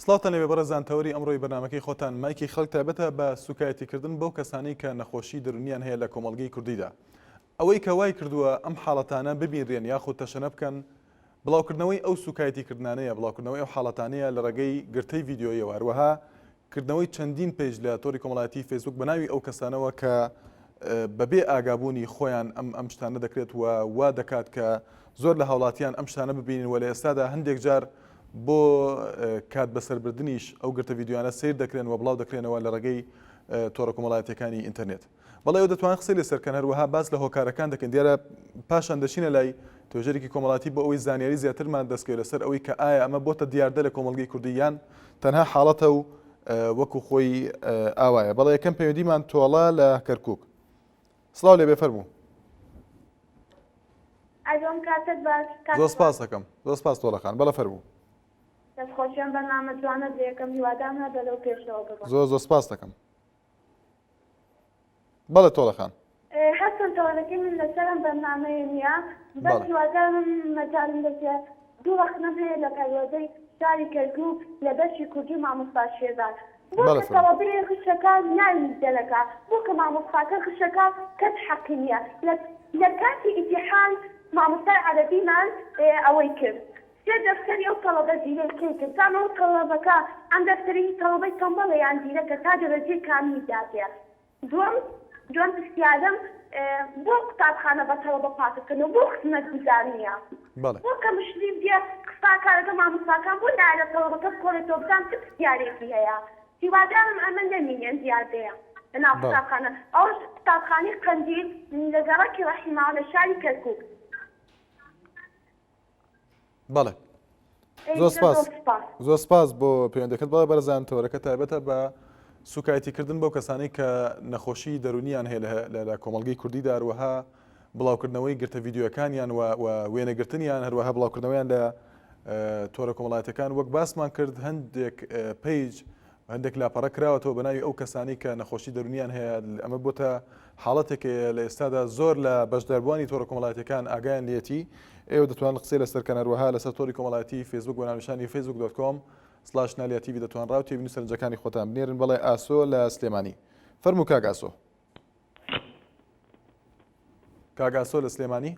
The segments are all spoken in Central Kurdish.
سڵاوتان لێبێ بەڕێزان تەوەری ئەمڕۆی بەرنامەکەی خۆتان مایکی خەڵک تایبەتە بە سوکایەتیکردن بەو کەسانەی کە نەخۆشی دەرونیان هەیە لە کۆمەڵگەی کوردیدا ئەوەی کە وای کردووە ئەم حاڵەتانە ببینرێن یاخود تەشەنە بکەن بڵاوکردنەوەی ئەو سوکایەتیکردنانەیە بڵاوکردنەوەی ئەو حاڵەتانەیە لە ڕێگەی گرتەی ڤیدیۆیەوە هەروەها کردنەوەی چەندین page لە تۆری کۆمەڵایەتی فەیسبوک بە ناوی ئەو کەسانەوە کە بەبێ ئاگابوونی خۆیان ئەم ئەم شتانە دەکرێت و وا دەکات کە زۆر لە هاوڵاتیان ئەم شتانە ببینن و لە ئێستادا هەندێک جار بۆ کات بەسەربردنیش ئەو گرتە ڤیدیۆیانە سەیر دەکرێن و بڵاو دەکرێنەوە لە ڕێگەی تۆڕە کۆمەڵایەتیەکانی ئینتەرنێت. بەڵێ ئێوە دەتوانن قسەی لەسەر بکەن هەروەها باس لە هۆکارەکان دەکەین دیارە پاشان دەچینە لای توێژەرێکی کۆمەڵاتی بۆ ئەوەی زانیاری زیاترمان دەستکەوێت لەسەر ئەوەی کە ئایا ئەمە بۆتە دیاردە لە کۆمەڵگەی کوردی یان تەنها حاڵەتە و وەکو خۆی ئاوایە بەڵێ یەکەم پەیوەندیمان تۆڵە لە کەرکک سڵاو لێ بێ فەرموو ئەلۆم کاتت باش کاک زۆر سپاس دەکەم زۆر سپاس تۆڵەخان بەڵێ فەرموو دەست خۆشیان بەرنامە جوانەت لێکەم هیوادام هەر بەرەو پێشەوە بڕۆن زۆر زۆر سپاس دەکەم بەڵێ تۆڵە خان. هەرچەند تەوەرەکەی من لەسەر ئەم بەرنامەیە نییە بەس هیوادارم مەجالم بدرێ دوو ڕەخنەم هەیە لە پەروەردەی شاری کەرکوک لە بەشی کوردی و مامۆستا شێزاد بۆ کە تەڵەبەیە غشەکە ناوی دەرەکا بۆ کە مامۆستاکە غشەکا کەس حەقی نییە لە کاتی ئیتیحان مامۆستای عەرەبیمان ئەوەی کرد سێ دەفتەری ئەو تەڵەبە زیرەکەی کرد بزانە ئەو تەڵەبەکە ئەم دەفتەری هی تەڵەبەی تەمبەڵە یان زیرەکە تا دەرەجەی کامیلی داتێ دووەم دووەم پرسیارم بۆ قوتابخانە بە تەڵەبە پاکەکەنەوە بۆ خزمەتگوزار نییە بەڵێ. بۆ کە مشریف دێ قساکارەکە مامۆستاکان بۆ نایەنە تەڵەبەکە بکۆڵێتەوە بزان چ پرسیارێکی هەیە هیوادارم ئەمە نەمینێ ئەم دیاردەیە لەناو بەڵێ. قوتابخانە ئەوەش قوتابخانەی قەندیل لە گەڕەکی ڕەحیماوە لە شاری کەرکوک. بەڵێ زۆر سپاس زۆر سپاس بۆ پەیوەندەکەت بەڵێ بەرزان تەوەرەکە تایبەتە بە سوکایەتیکردن بەو کەسانی کە نەخۆشی دەرونیان هەیە لە کۆمەڵگەی کوردی داروەها بڵاوکردنەوەی گرتە ڤیددیوەکانیان و وێنەگرتنیان هەروەها بڵاوکردنەوەیان لە تۆرە کۆمەڵایەتەکان وەک باسمان کرد هەندێک page هەندێک لاپەڕە کراوەتەوە بە ناوی ئەو کەسانەی کە نەخۆشی دەروونیان هەیە، ئەمە بۆتە حاڵەتێک لە ئێستادا زۆر لە بەشداربووانی تۆڕە کۆمەڵایەتیەکان ئاگایان لێتی، ئێوە دەتوانن قسەی لەسەر کەن هەروەها لەسەر تۆڕی کۆمەڵایەتی فەیسبوک بە ناونیشانی Facebook dot com slash نالیا تیڤی دەتوان ڕاو تێبینی و سەرنجەکانی خۆتان بنێرن بەڵێ ئاسۆ لە سلێمانی فەرموو کاک ئاسۆ کاک ئاسۆ لە سلێمانی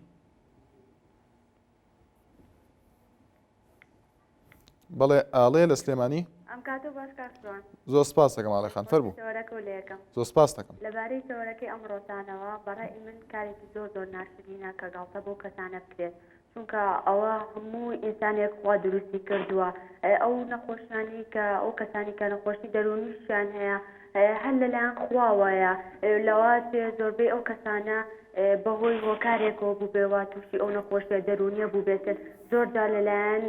بەڵێ ئاڵێ لە سلێمانی. ئەم کاتەو باش کاک سۆران. زۆر سپاس دەکەم ئاڵێ خان فەرموو. تەوەرەکەو لێکەم. زۆر سپاس دەکەم. لەبارەی تەوەرەکەی ئەمڕۆتانەوە بەڕەئی من کارێکی زۆر زۆر ناشرینە کە گاڵتە بەو کەسانە بکرێت چونکە ئەوە هەموو ئینسانێک خوا دروستی کردووە ئەو نەخۆشیانەی کە ئەو کەسانی کە نەخۆشی دەروونیشیان هەیە هەر لەلایەن خواوەیە لەواتێ زۆربەی ئەو کەسانە بەهۆی هۆکارێکەوە بووبێ وا تووشی ئەو نەخۆشیە دەروونیە بووبێتن زۆر جار لەلایەن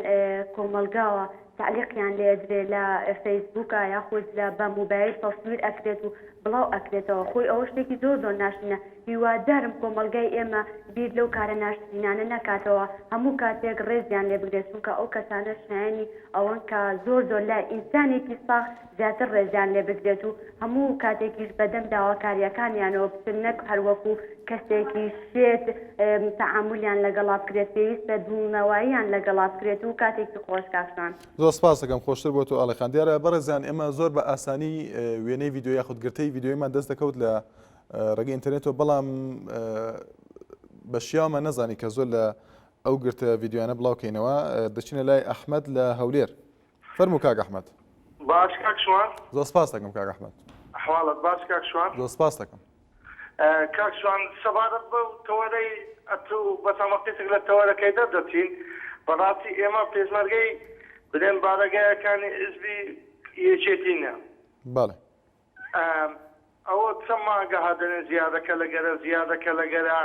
کۆمەڵگاوە تەعلیقیان لێ ئەدرێ لە فەیسبووکا یاخود لە بە مۆبایل تەسویر ئەکرێت و بڵاو ئەکرێتەوە خۆی ئەوە شتێکی زۆر زۆر ناشرینە هیوادارم کۆمەڵگای ئێمە بیر لەو کارە ناشرینانە نەکاتەوە هەموو کاتێک ڕێزیان لێ بگرێت چونکە ئەو کەسانە شایەنی ئەوەن کە زۆر زۆر لە ئینسانێکی ساغ زیاتر ڕێزیان لێ بگرێت و هەموو کاتێکیش بەدەم داواکارییەکانیانەوە بچن نەک هەروەکو کەسێکی شێت تەعامولیان لەگەڵا بکرێت پێویستە دڵنەواییان لەگەڵا بکرێت و کاتێکی خۆش کاک شوان. زۆر سپاس دەکەم خۆشتر بۆ تۆ ئاڵێ خان دیارە بەڕێزان ئێمە زۆر بە ئاسانی وێنەی ڤیدیۆ یاخود گرتەی ڤیدیۆیمان دەست دەکەوت لە ڕێگەی ئینتەرنێتەوە بەڵام بە شیاومان نەزانی کە زۆر لە ئەو گرتە ڤیدیۆیانە بڵاو کەینەوە دەچینە لای ئەحمەد لە هەولێر فەرموو کاک ئەحمەد. باش کاک شوان. زۆر سپاست دەکەم کاک ئەحمەد. ئەحواڵت باش کاک شوان؟ زۆر سپاست دەکەم. کاک شوان سەبارەت بەو تەوەرەی ئەتوو بە تەمەقیسک لە تەوەرەکەی دەردەچین بەڕاستی ئێمە پێشمەرگەی بلێن بارەگایەکانی حیزبی یەکێتینە. بەڵێ. ئەوە چەند مانگە ها دەرێن زیادەکە لەگەرە زیادەکە لەگەرە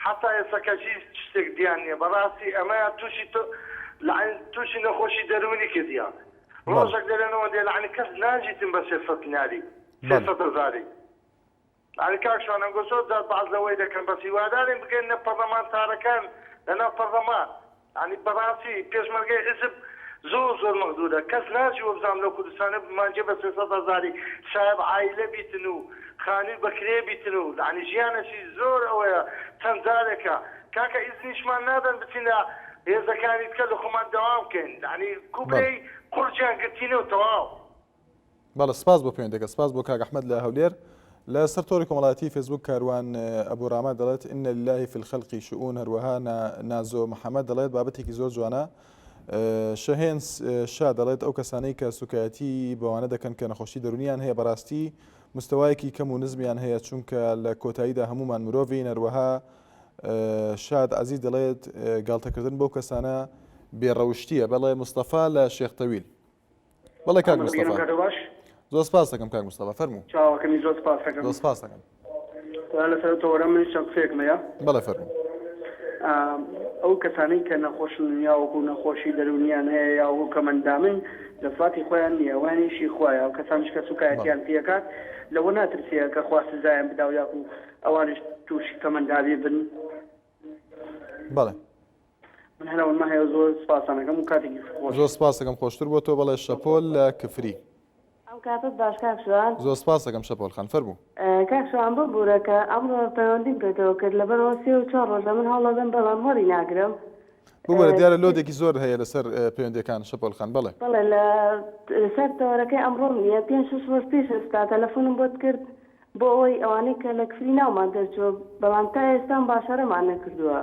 حەتا ئێستا کەس هیچ شتێک دیان نیە بەڕاستی ئەمەیان توشی لەعن توشی نەخۆشی دەرونی کردیە ڕۆژەک دەرێن ئەوەندەیە لەعنی کەس ناژیتن بە 300 دیناری 300 هەزاری لەعنی کاک شوان ئەنگۆ زۆر جار باس لەوەی دەکەن بەس هیوادارین بگەینە پەڕلەمانتارەکان لەناو پەڕلەمان یانی بەڕاستی پێشمەرگەی حیزب زۆر زۆر مەغدورە کەس ناژی وەبزانم لەو کوردستانە بمانگێ بە 300 هەزاری سایەب عایلە بیتن و خانوی بە کرێ بیتن و یانی ژیانەشی زۆر ئەوەیە چەند جارێکە کاکە ئیزنیشمان نادەن بچینە. هێزەکانی تکە لە خۆمان دەوام بکەین یانی بەڵێ. کوبرەی قورجیان گرتینە و تەواو. بەڵێ سپاس بۆ پەیوەندەکە سپاس بۆ کاک ئەحمەد لە هەولێر لە سەر تۆڕی کۆمەڵایەتی فێسبوک کاروان ئەبو ڕاما دەڵێت ان لله فی الخلق شؤون هەروەها نازۆ محەمەد دەڵێت بابەتێکی زۆر جوانە شەهێن شا دەڵێت ئەو کەسانەی کە سوکایەتی بەوانە دەکەن کە نەخۆشی دەرونیان هەیە بەڕاستی مستەوایەکی کەم و نزمیان هەیە چونکە لە کۆتاییدا هەمومان مرۆڤین هەروەها شاد عزیز دەڵێت گاڵتەکردن بەو کەسانە بێڕەوشتیە بەڵێ مستەفا لە شێخ تەویل بەڵێ کاک مستەفا زۆر سپاس دەکەم کاک مستەفا فەرموو چاوەکەمی زۆر سپاس دەکەم زۆر سپاس دەکەم لەسەر تۆرە من چەند قسەیەکم هەیە بەڵێ فەرموو ئەو کەسانەی کە نەخۆشن یاوەکو نەخۆشی دەرونیان هەیە یاوەکو کەمەندامن دەسەڵاتی خۆیان نییە وانیشی خوایە ئەو کەسانیش کە سوکایەتیان پێکات لەوە ناترسێ کە خوا سزایان بدا و یاکو ئەوانیش تووشی کەمەندامی بن بەڵێ من هەر ئەوەنمە هەیە زۆر سپاستان ئەکەم و کاتێکی خۆش. زۆر سپاست دەکەم خۆشتر بۆ تۆ بەڵێ شەپۆل لە کفری. ئەم کاتەت باش کاک شوان. زۆر سپاست دەکەم شەپۆل خان فەرموو. کاک شوان ببورە کە ئەمڕۆ پەیوەندیم پێتەوە کرد لەبەرئەوە سێ و چوار ڕۆژە من هەوڵەدەم بەڵام هەڵی ناگرم. ببورە دیارە لۆدێکی زۆر هەیە لەسەر پەیوەندیەکان شەپۆل خان بەڵێ. بەڵێ لە سەر تەوەرەکەی ئەمڕۆم نیە پێنج شەش ڕۆژ پێش ئێستا تەلەفونم بۆت کرد بۆ ئەوەی ئەوانەی کە لە کفری ناومان دەرچووە بەڵام تا ئێستا مباشەرەمان نەکردووە.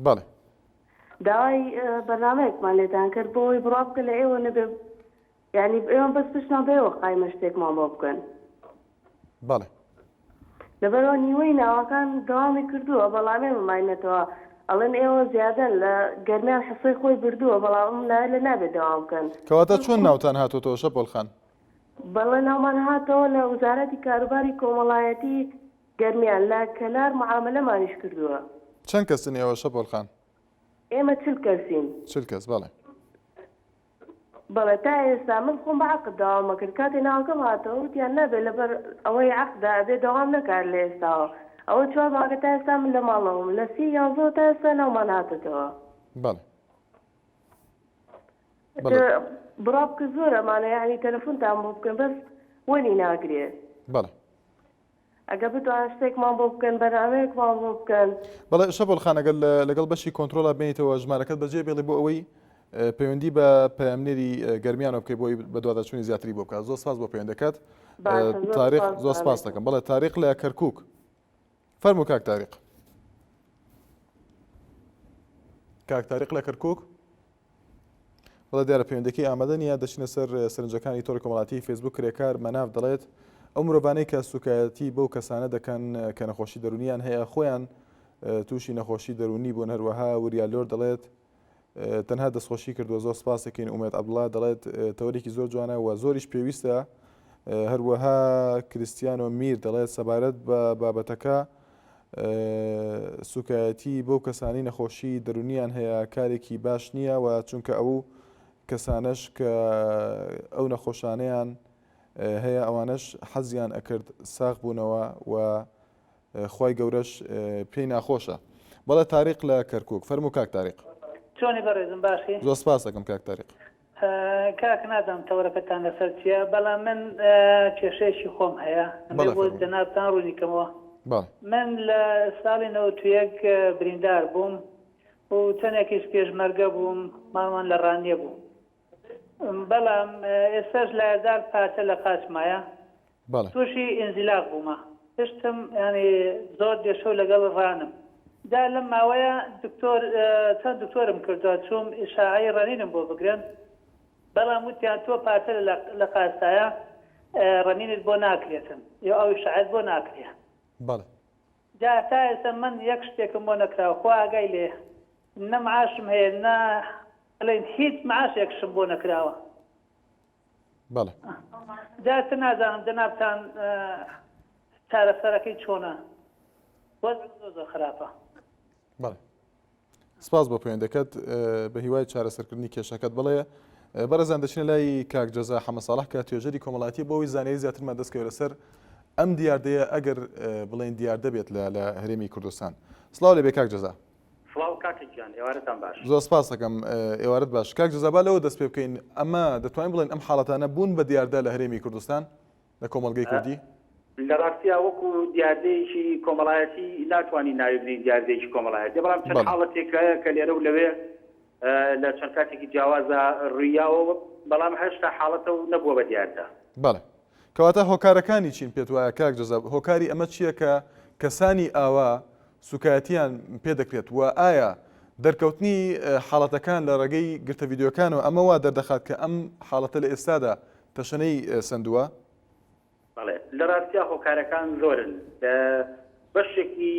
بەڵێ. داوای بەرنامەیەکمان لێتان کرد بۆ ئەوەی بڕوا بکەن لە ئێوە نەبێ یانی ئێمە بەس پشتمان بە ئێوە قایمە شتێکمان بۆ بکەن. بەڵێ. لەبەرئەوە نیوەی ناوەکان دەوامی کردووە بەڵام ئێمە ماینەتەوە ئەڵێن ئێوە زیادەن لە گەرمیان حسەی خۆی بردووە بەڵام ئەم لایە لە نابێ دەوام بکەن. کەواتە چۆن ناوتان هاتۆتەوە شەپۆل خان؟ بەڵێ ناومان هاتەوە لە وزارەتی کاروباری کۆمەڵایەتی گەرمیان لە کەلار معامەلەمانیش کردووە. چەند کەسن ئێوە شەپۆل خان؟ ئێمە 40 کەسین. 40 کەس بەڵێ. بەڵێ تا ئێستا من خۆم بە عەقد دەوام ئەکرد کاتێ ناوەکەم هاتەوە وتیان نابێ لەبەر ئەوەی عەقدە ئەبێ دەوام نەکات لە ئێستاوە ئەوە چوار مانگە تا ئێستا من لە ماڵەوەم لە سی یانزەوە تا ئێستا ناومان هاتەتەوە. بەڵێ. بڕا بکە زۆر ئەمانە یعنی تەلەفۆنتان بۆ بکەن بەس وەنی ناگرێ. بەڵێ. ئەگەر بتوانن شتێکمان بۆ بکەن بەرنامەیەکمان بۆ بکەن. بەڵێ شەپۆل خان ئەگەر لەگەڵ بەشی کۆنترۆڵا بێنیتەوە ژمارەکەت بەجێ بێڵی بۆ ئەوەی پەیوەندی بە پەیامنێری گەرمیانەوە بکەی بۆی بەدواداچوونی زیاتری بۆ بکات زۆر سپاس بۆ پەیوەندەکەت تاریخ زۆر سپاس دەکەم بەڵێ تاریق لە کەرکک فەرموو کاک تاریق کاک تاریق لە کەرکک بەڵێ دیارە پەیوەندەکەی ئامادە نییە دەچینە سەر سەرنجەکانی تۆڕی کۆمەڵاتی فەیسبوک کرێکار مەناف دەڵێت ئەو مرۆڤانەی کە سوکایەتی بەو کەسانە دەکەن کە نەخۆشی دەرونیان هەیە خۆیان تووشی نەخۆشی دەرونی بوون هەروەها وریا لۆر دەڵێت تەنها دەستخۆشی کردووە زۆر سپاسەکەین ئومێد عەبدوڵا دەڵێت تەوەرێکی زۆر جوانە و زۆریش پێویستە هەروەها کریستیانۆ میر دەڵێت سەبارەت بە بابەتەکە سوکایەتی بەو کەسانی نەخۆشی دەرونیان هەیە کارێکی باش نییە و چونکە ئەو کەسانەش کە ئەو نەخۆشانەیان هەیە ئەوانەش حەزیان ئەکرد ساغ بوونەوە و خوای گەورەش پێی ناخۆشە. بەڵێ تاریق لە کەرکوک. فەرموو کاک تاریق. چۆنی بەڕێزم باشی؟ زۆر سپاست دەکەم کاک تاریق. کاک نازانم تەوەرەکەتان لەسەر چیە بەڵام من کێشەیەکی خۆم هەیە ئەمەوێ بۆ جەنابتان ڕوونی کەمەوە. من لە ساڵی 91 بریندار بووم و چەندێکیش پێشمەرگە بووم ماڵمان لە ڕانیە بوو بەڵام ئێستاش لایەزال پارچە لە قاچمایە تووشی ئینزیلاق بوومە پشتم یانی زۆر دێشەو لەگەڵ ڕانم جا لەم ماوەیە دکتۆر چەند دکتۆرم کردوە چووم ئیشاعەی ڕەنینم بۆ بگرن بەڵام وتیان تۆ پارچە لە قاچتایە ڕەنینت بۆ ناکرێتن یۆ ئەو ئیشاعەت بۆ ناکرێ. بەڵێ. جا تا ئێستا من یەک شتێکم بۆ نەکراوە خوا ئاگای لێیە نە معاشم هەیە نە بڵێن هیچ معاشێکشم بۆ نەکراوە. بەڵێ. جا ئێستا نازانم جەنابتان چارەسەرەکەی چۆنە وەزعم زۆر زۆر خراپە. بەڵێ سپاس بۆ پەیوەندەکەت بە هیوای چارەسەرکردنی کێشەکەت بڵێ بەڕێزان دەچینە لای کاک جەزا حەمە ساڵح کە توێژەری کۆمەڵایەتی بۆ ئەوەی زانیاری زیاترمان دەستکەوێت لەسەر ئەم دیاردەیە ئەگەر بڵێن دیاردە بێت لە لە هەرێمی کوردستان سڵاو لێ بێ کاک جەزا. سڵاو کاکە گیان ئێوارەتان باش. زۆر سپاس دەکەم ئێوارەت باش کاک جەزا با لەوە دەست پێ بکەین ئەمە دەتوانین بڵێن ئەم حاڵەتانە بوون بە دیاردە لە هەرێمی کوردستان لە کۆمەڵگەی کوردی؟ لە ڕاستیا وەکو دیاردەیەکی کۆمەڵایەتی ناتوانین ناوی بنێین دیاردەیەکی کۆمەڵایەتی بەڵام چەند حاڵەتێک هەیە کە لێرە و لەوێ. لە چەند کاتێکی جیاوازا ڕوویاوە بەڵام هێشتا حاڵەتە و نەبووە بە دیاردە. بەڵێ. کەواتە هۆکارەکانی چین پێت وایە کاک جەزا؟ هۆکاری ئەمە چییە کە کەسانی ئاوا سوکایەتیان پێ دەکرێت و ئایا دەرکەوتنی حاڵەتەکان لە ڕێگەی گرتە ڤیدیۆکانەوە ئەمە وا دەردەخات کە ئەم حاڵەتە لە ئێستادا تەشەنەی سەندووە؟ بەڵێ لە ڕاستیا هۆکارەکان زۆرن بەشێکی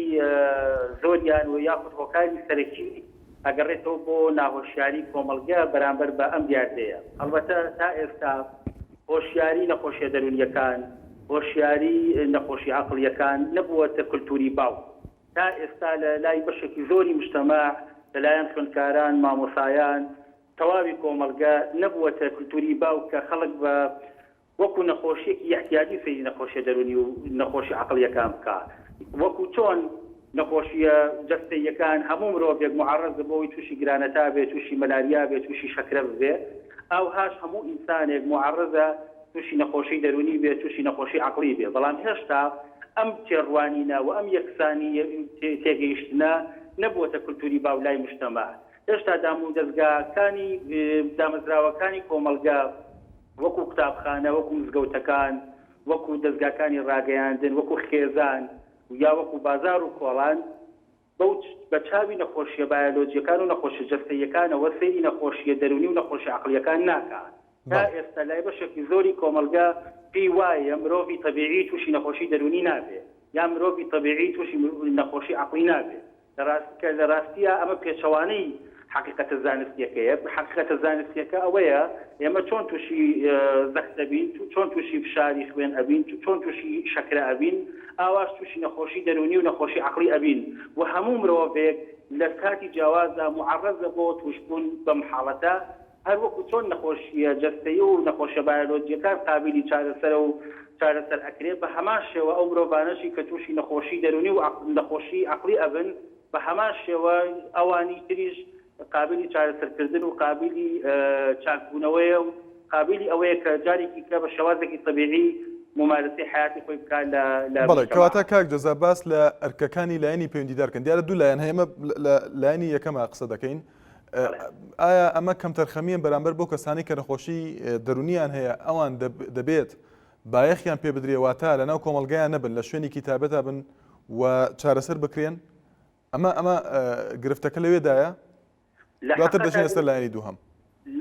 زۆریان و یاخود هۆکاری سەرەکی ئەگەڕێتەوە بۆ ناهۆشیاری کۆمەڵگە بەرامبەر بە ئەم دیاردەیە ئەڵبەتە تا ئێستا هۆشیاری نەخۆشیە دەروونیەکان هۆشیاری نەخۆشی عەقڵیەکان نەبووەتە کولتوری باو تا ئێستا لە لای بەشێکی زۆری مجتەمەع لەلایەن خوێندکاران مامۆسایان تەواوی کۆمەڵگە نەبووەتە کولتوری باو کە خەڵک بە وەکو نەخۆشیەکی ئیعتیادی سەیری نەخۆشیە دەرونی و نەخۆشی عەقڵیەکان بکا وەکو چۆن نەخۆشیە جەستەییەکان هەموو مرۆڤێک موعەڕەزە بۆوەی توشی گرانەتا بێ توشی مەلاریا بێ توشی شەکرە ببێ ئاوهاش هەموو ئینسانێک موعەڕەزە توشی نەخۆشی دەرونی بێ توشی نەخۆشی عەقڵی بێ بەڵام هێشتا ئەم تێڕوانینە و ئەم یەکسانی تێگەیشتنە نەبووەتە کولتوری باو لای مجتەمەع هێشتا دامودەزگاکانی دامەزراوەکانی کۆمەڵگە وەکو قوتابخانە، وەکو مزگەوتەکان، وەکو دەزگاکانی ڕاگەیاندن، وەکو خێزان یا وەکو بازاڕ و کۆڵان بەو بە چاوی نەخۆشیە بایەلۆجیەکان و نەخۆشیە جەستەییەکانەوە سەیری نەخۆشیە دەروونی و نەخۆشیە عەقڵیەکان ناکا. تا ئێستا لای بەشێکی زۆری کۆمەڵگە پێی وایە مرۆڤی تەبیعی تووشی نەخۆشی دەروونی نابێ یا مرۆڤی تەبیعی تووشی نەخۆشی عەقڵی نابێ. لە ڕاست کە لە ڕاستیا ئەمە پێچەوانەی حەقیقەتە زانستیەکەیە، حەقیقەتە زانستیەکە ئەوەیە ئێمە چۆن تووشی زەخت ئەبین، چۆن تووشی فشاری خوێن ئەبین، چۆن تووشی شەکرە ئەبین، ئاواش تووشی نەخۆشی دەروونی و نەخۆشی عەقڵی ئەبین و هەموو مرۆڤێک لە کاتی جیاوازدا موعەڕەزە بۆ تووشبوون بەم حاڵەتە، هەر وەکو چۆن نەخۆشییە جەستەیی و نەخۆشیە بایۆلۆجییەکان قابیلی چارەسەرە و چارەسەر ئەکرێ، بە هەمان شێوە ئەو مرۆڤانەشی کە تووشی نەخۆشی دەروونی و نەخۆشی عەقڵی ئەبن بە هەمان شێوە ئەوانی تریش قابیلی چارەسەرکردن و قابیلی چاکبوونەوەیە و قابیلی ئەوەیە کە جارێکی کە بە شێوازێکی تەبیعی مومارەسەی حەیاتی خۆی بکات لە لە بەڵێ مجتەمەع. کەواتە کاک جەزا باس لە ئەرکەکانی لایەنی پەیوەندیدار کەن دیارە دوو لایەن هەیە ئێمە لە لایەنی یەکەما قسە دەکەین ئایا ئەمە کەمتەرخەمییە بەرامبەر بەو کەسانەی کە نەخۆشی دەروونیان هەیە ئەوان دەبێت بایەخیان پێ بدرێ واتە لەناو کۆمەڵگەیان نەبن لە شوێنێکی تایبەتا بن و چارەسەر بکرێن ئەمە ئەمە گرفتەکە لەوێدایە دواتر دەچینە سەر لایەنی دووهەم.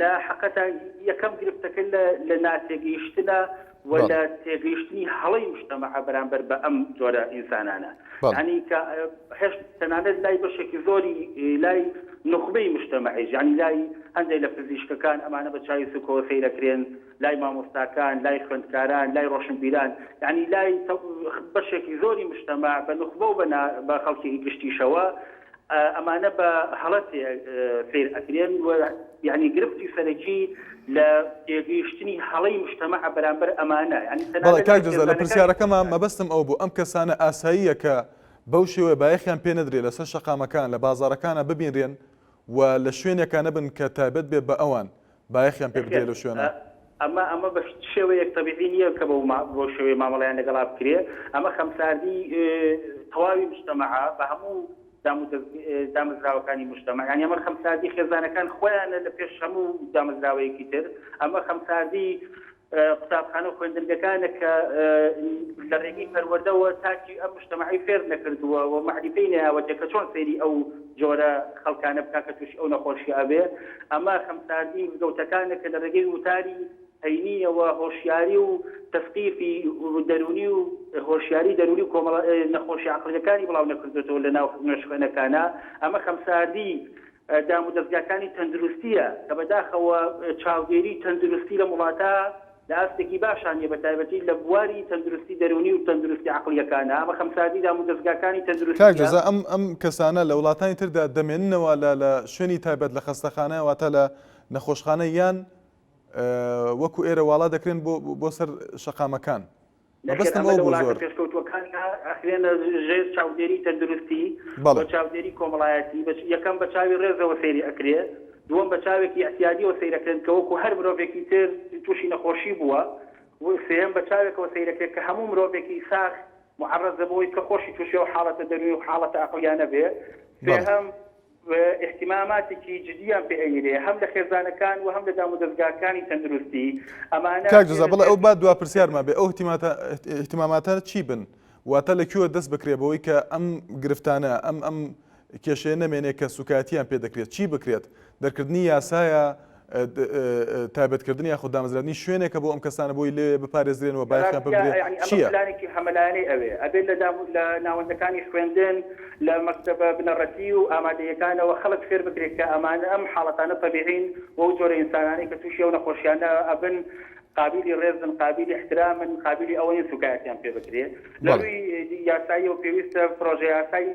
لە حەقەتا یەکەم گرفتەکە لە لە ناتێگەیشتنە و لە تێگەیشتنی هەڵەی مجتەمەعە بەرامبەر بە ئەم جۆرە ئینسانانە یانی کە هێشت تەنانەت لای بەشێکی زۆری لای نوخبەی مجتەمەعیش یانی لای هەندێک لە پزیشکەکان ئەمانە بە چاوی سوکەوە سەیرەکرێن لای مامۆستاکان لای خوێندکاران لای ڕۆشنبیران یانی لای بەشێکی زۆری مجتەمەع بە نوخبە و بە خەڵکی گشتیشەوە ئەمانە بە هەڵە سەیر ئەکرێن و یانی گرفتی سەرەکی لە تێگەیشتنی هەڵەی مجتەمەعە بەرامبەر ئەمانە یانی بەڵێ تەنانەت کاک جەزا لە خێزانەکانی پرسیارەکەما مەبەستم ئەوە بوو ئەم کەسانە ئاساییە کە بەو شێوەیە بایەخیان پێ نەدرێ لەسەر شەقامەکان لە بازاڕەکانا ببینرێن و لە شوێنێکا نەبن کە تایبەت بێ بە ئەوان بایەخیان پێ بدرێ نەخێر لەو شوێنە. ئەمە ئەمە بە هیچ شێوەیەک تەبیعی نییە کە بەو بەو شێوەیە مامەڵەیان لەگەڵا بکرێ ئەمە خەمساردی تەواوی مجتەمەعە بە هەموو دامەزراوەکانی موجتەمەع، یانی ئەمە خەمساردی خێزانەکان خۆیانە لە پێش هەموو دامەزراوەیەکی تر، ئەمە خەمساردی قوتابخانە و خوێندنگەکانە کە لە ڕێگەی پەروەردەوە تاکی ئەم موجتەمەعەی فێر نەکردووە و مەعریفەی نەیاوەتێ کە چۆن سەیری ئەو جۆرە خەڵکانە بکا کە تووشی ئەو نەخۆشیە ئەبێ، ئەمە خەمساردی مزگەوتەکانە کە لە ڕێگەی وتاری هەینییەوە هۆشیاری و تەسقیفی دەروونی و هۆشیاری دەروونی و کۆمەڵە نەخۆشی عەقڵییەکانی بڵاو نەکردۆتەوە لە ناو نوێژخوێنەکانا، ئەمە خەمساردی دام و دەزگاکانی تەندروستییە کە بەداخەوە چاودێری تەندروستی لەم وڵاتە لە ئاستێکی باشا نییە بە تایبەتی لە بواری تەندروستی دەروونی و تەندروستی عەقڵییەکانا، ئەمە خەمساردی دام و دەزگاکانی کاک تەندروستییە. جەزا ئەم ئەم کەسانە لە وڵاتانی تردا دەمێننەوە لە لە شوێنی تایبەت لە خەستەخانە واتە لە نەخۆشخانە یان وەکو ئێرە واڵا دەکرێن بۆ بۆ سەر شەقامەکان. نەخێر مەبەستم ئەمە ئەوە لە بوو وڵاتە زۆر. پێشکەوتووەکاندا ئەخرێنە ژێر چاودێری تەندروستی و بەڵێ. چاودێری کۆمەڵایەتی بە یەکەم بە چاوی ڕێزەوە سەیری ئەکرێ دووەم بە چاوێکی ئیعتیادیەوە سەیر ئەکرێن کە وەکو هەر مرۆڤێکی تر تووشی نەخۆشی بووە و سێیەم بە چاوێکەوە سەیر ئەکرێت کە هەموو مرۆڤێکی ساغ موعەڕەزە بەوەی کە خۆشی تووشی ئەو حاڵەتە دەروونی و حاڵەتە ئەقڵیانە بێ بەڵێ. سێهەم. ئیهتیماماتێکی جدییان پێ ئەیرێ هەم لە خێزانەکان و هەم لە دامودەزگاکانی تەندروستی ئەمانە کاک جەزا بەڵێ ئەو با دوا پرسیارمان بێ ئەو ئیهتیماماتە چی بن واتە لە کوێوە دەست بکرێ بەوەی کە ئەم گرفتانە ئەم ئەم کێشەیە نەمێنێ کە سوکایەتیان پێ دەکرێت چی بکرێت دەرکردنی یاسایە تایبەتکردنی یاخود دامەزراندنی شوێنێکە بۆ ئەم کەسانە بۆی لێ بپارێزرێن و بایەخیان پێ بدرێت چییە؟ پلانێکی هەمەلایەنەی ئەوێ ئەبێت لە لە ناوەندەکانی خوێندن لە مەکتەبە بنەڕەتی و ئامادەیەکانەوە خەڵک فێر بکرێت کە ئەمانە ئەم حاڵەتانە تەبیعین و ئەو جۆرە ئینسانانەی کە تووشی ئەو نەخۆشیانە ئەبن قابیلی ڕێزن، قابیلی ئیحترامن، قابیلی ئەوە نین سوکایەتیان پێ بکرێ. لە بەڵێ. ڕووی یاساییەوە پێویستە پرۆژە یاسای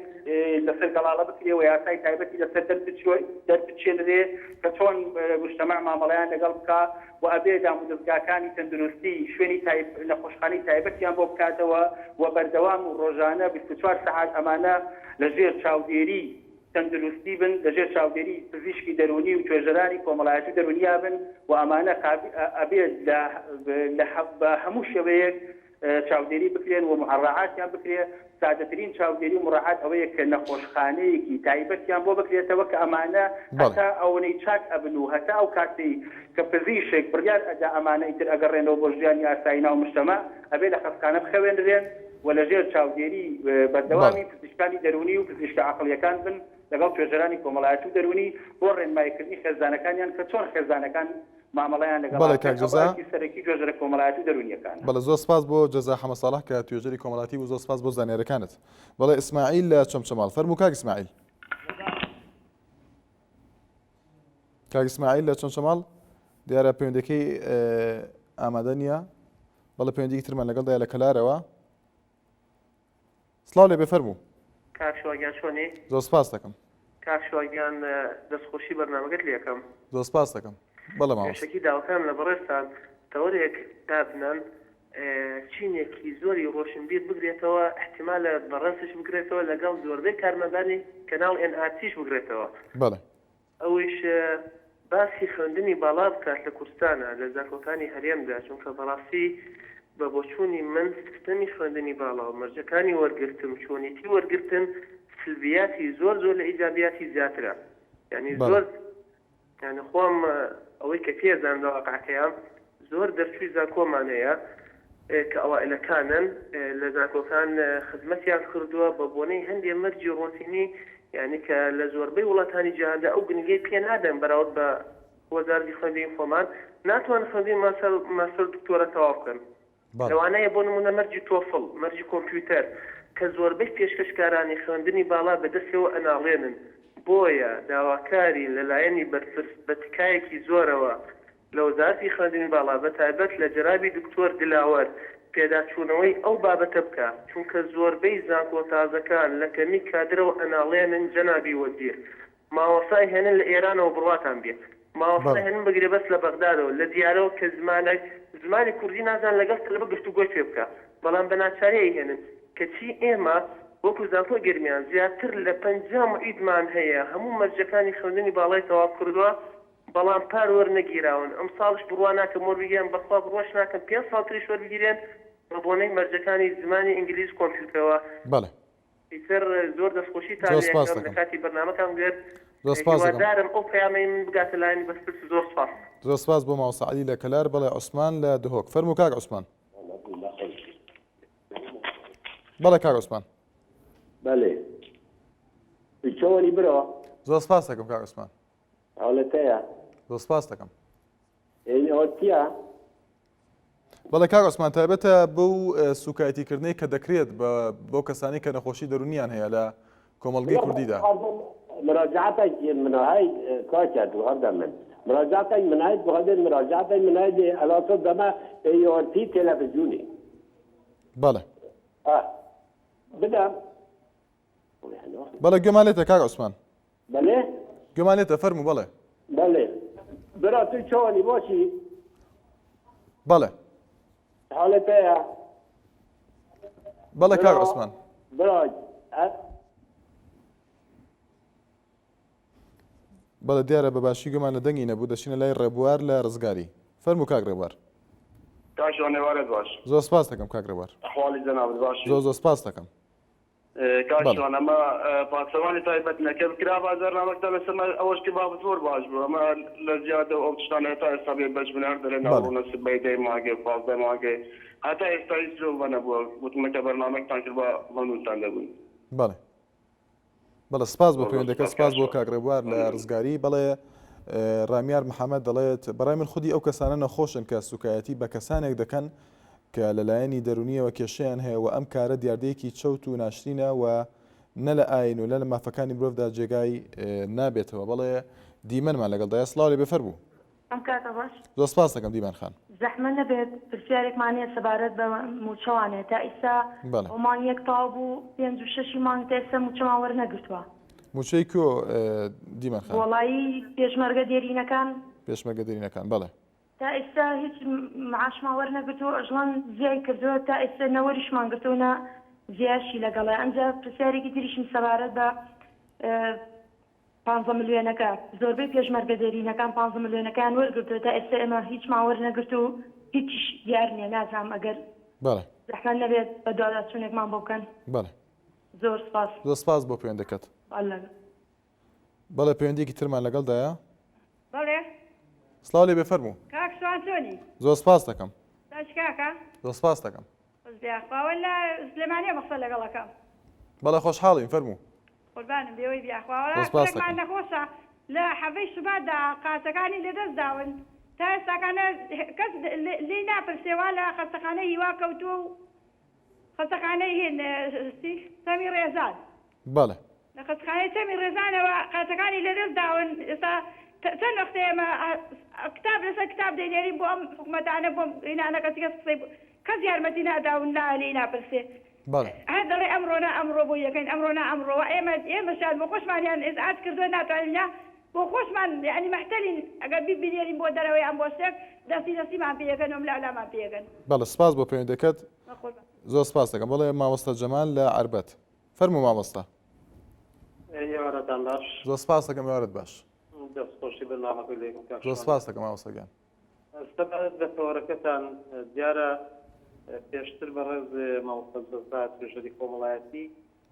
لەسەر گەڵاڵە بکرێ و یاسای تایبەتی لەسەر دەربچێنرێ کە چۆن موجتەمەع مامەڵەیان لەگەڵ بکا و ئەبێ دامودەزگاکانی تەندروستی شوێنی تایب نەخۆشخانەی تایبەتیان بۆ بکاتەوە و بەردەوام و ڕۆژانە 24 سەعات ئەمانە لە ژێر چاودێری تەندروستی بن، لە ژێر چاودێری پزیشکی دەروونی و توێژەرانی کۆمەڵایەتی و دەروونیا بن و ئەمانە ئەبێت لە لە بە هەموو شێوەیەک چاودێری بکرێن و موعەڕاعاتیان بکرێ، سادەترین چاودێری و موڕاعات ئەوەیە کە نەخۆشخانەیەکی تایبەتیان بۆ بکرێتەوە کە ئەمانە هەتا ئەوەنەی چاک ئەبن و هەتا ئەو کاتەی کە پزیشک بڕیار ئەدا ئەمانە ئیتر ئەگەڕێنەوە بۆ ژیانی ئاسایی ناو مجتەمەع ئەبێ لە خەستخانە بخەوێنرێن و لە ژێر چاودێری بەردەوامی پزیشکانی دەروونی و پزیشکە عەقڵییەکان بن لەگەڵ توێژەرانی کۆمەڵایەتی و دەروونی بۆ ڕێنماییکردنی خێزانەکانیان کە چۆن خێزانەکان مامەڵەیان لەگەڵا بەڵێ بکەن، کاک ئەوە جەزا. ئەرکی سەرەکی توێژەرە کۆمەڵایەتی و دەروونییەکانە. بەڵێ زۆر سپاس بۆ جەزا حەمە ساڵح کە توێژەری کۆمەڵایەتی بوو زۆر سپاس بۆ زانیاریەکانت. بەڵێ ئیسماعیل لە چەمچەماڵ. فەرموو کاک ئیسماعیل. کاک ئیسماعیل لە چەمچەماڵ دیارە پەیوەندەکەی ئامادە نییە. بەڵێ پەیوەندیکی ترمان لەگەڵدایە لە کەلارەوە. سڵاو لێبێ فەرموو. کاک شوا گیان چۆنی؟ زۆر سپاست دەکەم. کاک شوا گیان دەست خۆشی بەرنامەکەت لێ ئەکەم. زۆر سپاست دەکەم. بەڵێ مامۆستا. پێشەکی داواکارم لە بەڕێزتان تەوەرێک دابنەن چینێکی زۆری ڕۆشنبیر بگرێتەوە ئیحتیمالە بەڕێزتش بگرێتەوە لەگەڵ زۆربەی کارمەندانی کەناڵ ئێن ئار تیش بگرێتەوە. بەڵێ. ئەوەیش باسی خوێندنی باڵا بکات لە کوردستانا لە زانکۆکانی هەرێمدا، چونکە بەڕاستی بە بۆچوونی من سیستەمی خوێندنی باڵا و مەرجەکانی وەرگرتن و چۆنیتی وەرگرتن سلبیاتی زۆر زۆر لە ئیجابیاتی زیاترە یانی زۆر یانی خۆم ئەوەی کە پێزانم لە واقعەکەیا زۆر دەرچووی زانکۆمان هەیە کە ئەوائلەکانن لە زانکۆکان خزمەتیان کردووە بە بۆنەی هەندێ مەرجی ڕۆتینی یانی کە لە زۆربەی وڵاتانی جیهاندا ئەو گرنگیەی پێ نادەن بەراورد بە وەزارەتی خوێندنی خۆمان ناتوانن خوێندنی ماستەر و دکتۆرا تەواو بکەن. لەوانەیە بۆ نموونە مەرجی تۆفڵ، مەرجی کۆمپیوتەر کە زۆربەی پێشکەشکارانی خوێندنی باڵا بە دەستیەوە ئەناڵێنن، بۆیە داواکارین لە لایەنی بەرپرس بە تکایەکی زۆرەوە لە وەزارەتی خوێندنی باڵا بە تایبەت لە جەنابی دکتۆر دلاوەر پێداچوونەوەی ئەو بابەتە بکا چونکە زۆربەی زانکۆ تازەکان لە کەمی کادرەوە ئەناڵێنن جەنابی وەزیر مامۆستا ئەیهێنن لە ئێرانەوە بڕواتان بێ مامۆستا ئەیهێنن بە گرێبەست لە بەغدادەوە لە دیارەوە کە زمانە زمانی کوردی نازان لەگەڵ تەلەبە گفتوگۆی پێ بکا بەڵام بە ناچاری ئەیهێنن کەچی ئێمە وەکو زانکۆی گەرمیان زیاتر لە 50 معیدمان هەیە هەموو مەرجەکانی خوێندنی باڵای تەواو کردووە بەڵام پار وەرنەگیراون ئەمساڵش بڕوا ناکەم وەربگیرێن بەخوا بڕواش ناکەم پێنج ساڵ تریش وەربگیرێن بە بۆنەی مەرجەکانی زمانی ئینگلیز کۆمپیوتەوە. بەڵێ. ئیتر زۆر دەستخۆشیتان زۆر لێ سپاست ئەکەم لە دەکەم. کاتی بەرنامەتان گرت زۆر سپاست دەکەم. هیوادارم ئەو پەیامەی من بگاتە لایەنی بەرپرس زۆر سپاس. زۆر سپاس بۆ مامۆستا عەلی لە کەلار بەڵێ عوسمان لە دهۆک فەرموو کاک عوسمان. بەڵێ کاک عوسمان. بەلێ چۆنی برا؟ زۆر سپاست دەکەم کاک عوسمان. حاڵەتەیە. زۆر سپاست دەکەم. ئەی ئەوە چییە؟ بەڵێ کاک عوسمان تایبەتە بەو سوکایەتیکردنەی کە دەکرێت بە بەو کەسانی کە نەخۆشی دەرونیان هەیە لە کۆمەڵگەی کوردیدا. مراجعتك من هاي كاكا هذا من مراجعتك من هاي بغداد مراجعتك من هاي على صد ما اي ار تي تلفزيوني بەڵێ اه بدا بەڵێ گوێمان لێتە کاک عوسمان. بەلێ. گوێمان لێتە فەرموو بەڵێ. بەلێ برا تو چۆنی باشی؟ بەڵێ. حالت هەیە؟ بەڵێ کاک عوسمان. برا بەڵێ دیارە بە باشی گوێمان لە دەنگی نەبوو دەچینە لای ڕێبوار لە ڕزگاری فەرموو کاک ڕێبوار. کاک شوان ئێوارەت باش. زۆر سپاس دەکەم کاک ڕێبوار. ئەحواڵی جەنابت باشی؟ زۆر زۆر سپاس دەکەم. کاک بەڵێ. شوان ئەمە پاسەوانی تایبەت نەکە بکرابا بەرنامەکتان لەسەر مە ئەوەش کربا زۆر باش بوو ئەمە لە زیادە و ئەو تشتانە هەتا ئێستا بێ بەش بن هەر دەرێن بەڵێ. ئەوڕۆ سبەی دەی مانگێ و 15 مانگێ هەتا ئێستا هیچ لۆ نەبووە وتمە کە بەرنامەکتان کربا مەمنونتان دەبووین. بەڵێ. بەڵێ سپاس بۆ زۆر زۆر پەیوەندەکە سپاس سپاس کاک بۆ شوان کاک ڕێبوار لە مەمنونم. ڕزگاری بەڵێ ڕامیار محەمەد دەڵێت بەڕای من خودی ئەو کەسانە نەخۆشن کە سوکایەتی بە کەسانێک دەکەن کە لەلایەنی دەرونیەوە کێشەیان هەیە و ئەم کارە دیاردەیەکی چەوت و ناشرینە و نە لە ئاین و نە لە مافەکانی مرۆڤدا جێگای نابێتەوە بەڵێ دیمەنمان لەگەڵدایە سڵاو لێ بێ فەرموو. ئەم کاتە باش. زۆر سپاست دەکەم دیمەن خان. زەحمەت نەبێت پرسیارێکمان هەیە سەبارەت بە مووچەوانێ تا ئیستا بەڵێ. ئەو مانگ یەک تەواو بوو پێنج و شەشی مانگ تا ئێستا مووچەمان وەرنەگرتووە. مووچەی کوێ دیمەن خان؟ وەڵایی پێشمەرگە دێرینەکان. پێشمەرگە دێرینەکان بەڵێ. تا ئێستا هیچ معاشمان وەرنەگرتووە ئەژڵان زیای کردووە تا ئێستا نە وەریشمان گرتووە نە زیاشی لەگەڵە ئەنجا پرسیارێکی تریشم سەبارەت بە پانزە ملیۆنەکە زۆربەی پێشمەرگە دێرینەکان پانزە ملیۆنەکەیان وەرگرتووە تا ئێستا ئێمە هیچمان وەرنەگرت و هیچیش دیار نییە نازانم ئەگەر بەڵێ. زەحمەت نەبێت بەدواداچوونێکمان بۆ بکەن بەڵێ. زۆر سپاس. زۆر سپاس بۆ پەیوەندەکەت. اللە. بەڵێ پەیوەندیەکی ترمان لەگەڵدایە. بەڵێ. سڵاو لێ بێ فەرموو. کاک سوان چۆنی؟ زۆر سپاست دەکەم. باش کاکە؟ زۆر سپاست دەکەم. خۆش بێ یاخوا وەلا سلێمانیەوە قسە لەگەڵ ئەکەم. بەڵێ خۆشحاڵین فەرموو. قوربانم بێوەی بی یاخوا وەلا زۆر سپاست کوڕێکمان دەکەم. نەخۆشە لە حەڤەی شوباتدا قاچەکانی لەدەست داون تا ئێستاکانە کەس لێی ناپرسێ وا لە خەستەخانەی هیوا کەوتووە و خەستەخانەی هین چەمی ڕێزان. بەڵێ. لە خەستخانەی چەمی ڕێزانەوە قاچەکانی لەدەست داون ئێستا چەند وەختە ئێمە کتاب لەسەر کتاب دەینێرین بۆ ئەم حکومەتانە بۆ هینانە کەسی کەس قسەی کەس یارمەتی نادا و نا لێی ناپرسێ بەڵێ. هەر دەڵێ ئەمڕۆ نا ئەمڕۆ بۆی دەکەین ئەمڕۆ نا ئەمڕۆ وا ئێمە ئێمەشیان بۆ خۆشمانیان ئیزعاج کردووە ناتوانین یا بۆ خۆشمان یانی مەحتەلین ئەگەر بینێرین بۆ دەرەوە یان بۆ شتێک دەستی دەستیمان پێ ئەکەن و ئەملاولامان پێ ئەکەن. بەڵێ سپاس بۆ پەیوەندەکەت. بەقوربان. زۆر سپاست دەکەم. بەڵێ مامۆستا جەمال لە عەربەت. فەرموو مامۆستا. ئێوارەتان باش. زۆر سپاست دەکەم ئێوارەت باش. دەست خۆشی بەرنامەکەی لێکم کاک زۆر شوان. سپاست دەکەم مامۆستا گیان. سەبارەت بە تەوەرەکەتان دیارە پێشتر بەڕێز مامۆستا جەزا توێژەری کۆمەڵایەتی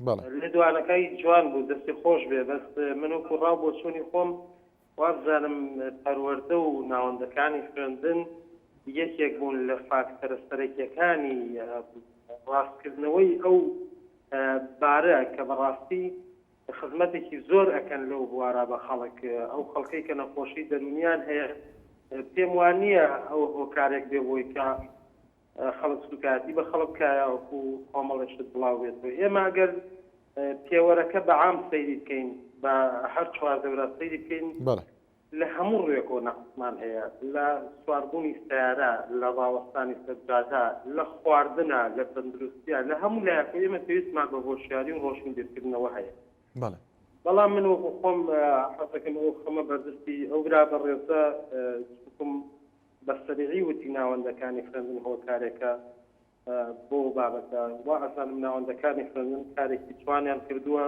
بەڵێ. لێدوانەکەی جوان بوو دەستی خۆش بێ بەس من وەکو ڕاو بۆچوونی خۆم وابزانم پەروەردە و ناوەندەکانی خوێندن یەکێک بوون لە فاکتەرە سەرەکیەکانی ڕاستکردنەوەی ئەو بارە کە بەڕاستی خزمەتێکی زۆر ئەکەن لەو بوارە بە خەڵک ئەو خەڵکەی کە نەخۆشی دەروونیان هەیە پێم وان نییە ئەو هۆکارێک بێ بۆی کە خەڵک سوکایەتی بە خەڵک بکا یاوەکو کۆمەڵێ شت بڵاو بێتەوە ئێمە ئەگەر پێوەرەکە بە عام سەیری بکەین بە هەر چواردەورا سەیری بکەین بەڵێ. لە هەموو ڕوێکەوە نەقسمان هەیە لە سواربوونی سەیارە لە ڕاوەستانی سەر جادە لە خواردنە لە تەندروستیە لە هەموو لایەکەوە ئێمە پێویستمان بە هۆشیاری و ڕۆشنبیرکردنەوە هەیە بەڵێ. بەڵام من وەکو خۆم حەزەکەم ئەو خەمە بەردەستی ئەو برا بەڕێزە چونکم بە سەریعی وتی ناوەندەکانی خوێندن هۆکارێکە بۆ بابەتە وا ئەزانم ناوەندەکانی خوێندن کارێکی جوانیان کردووە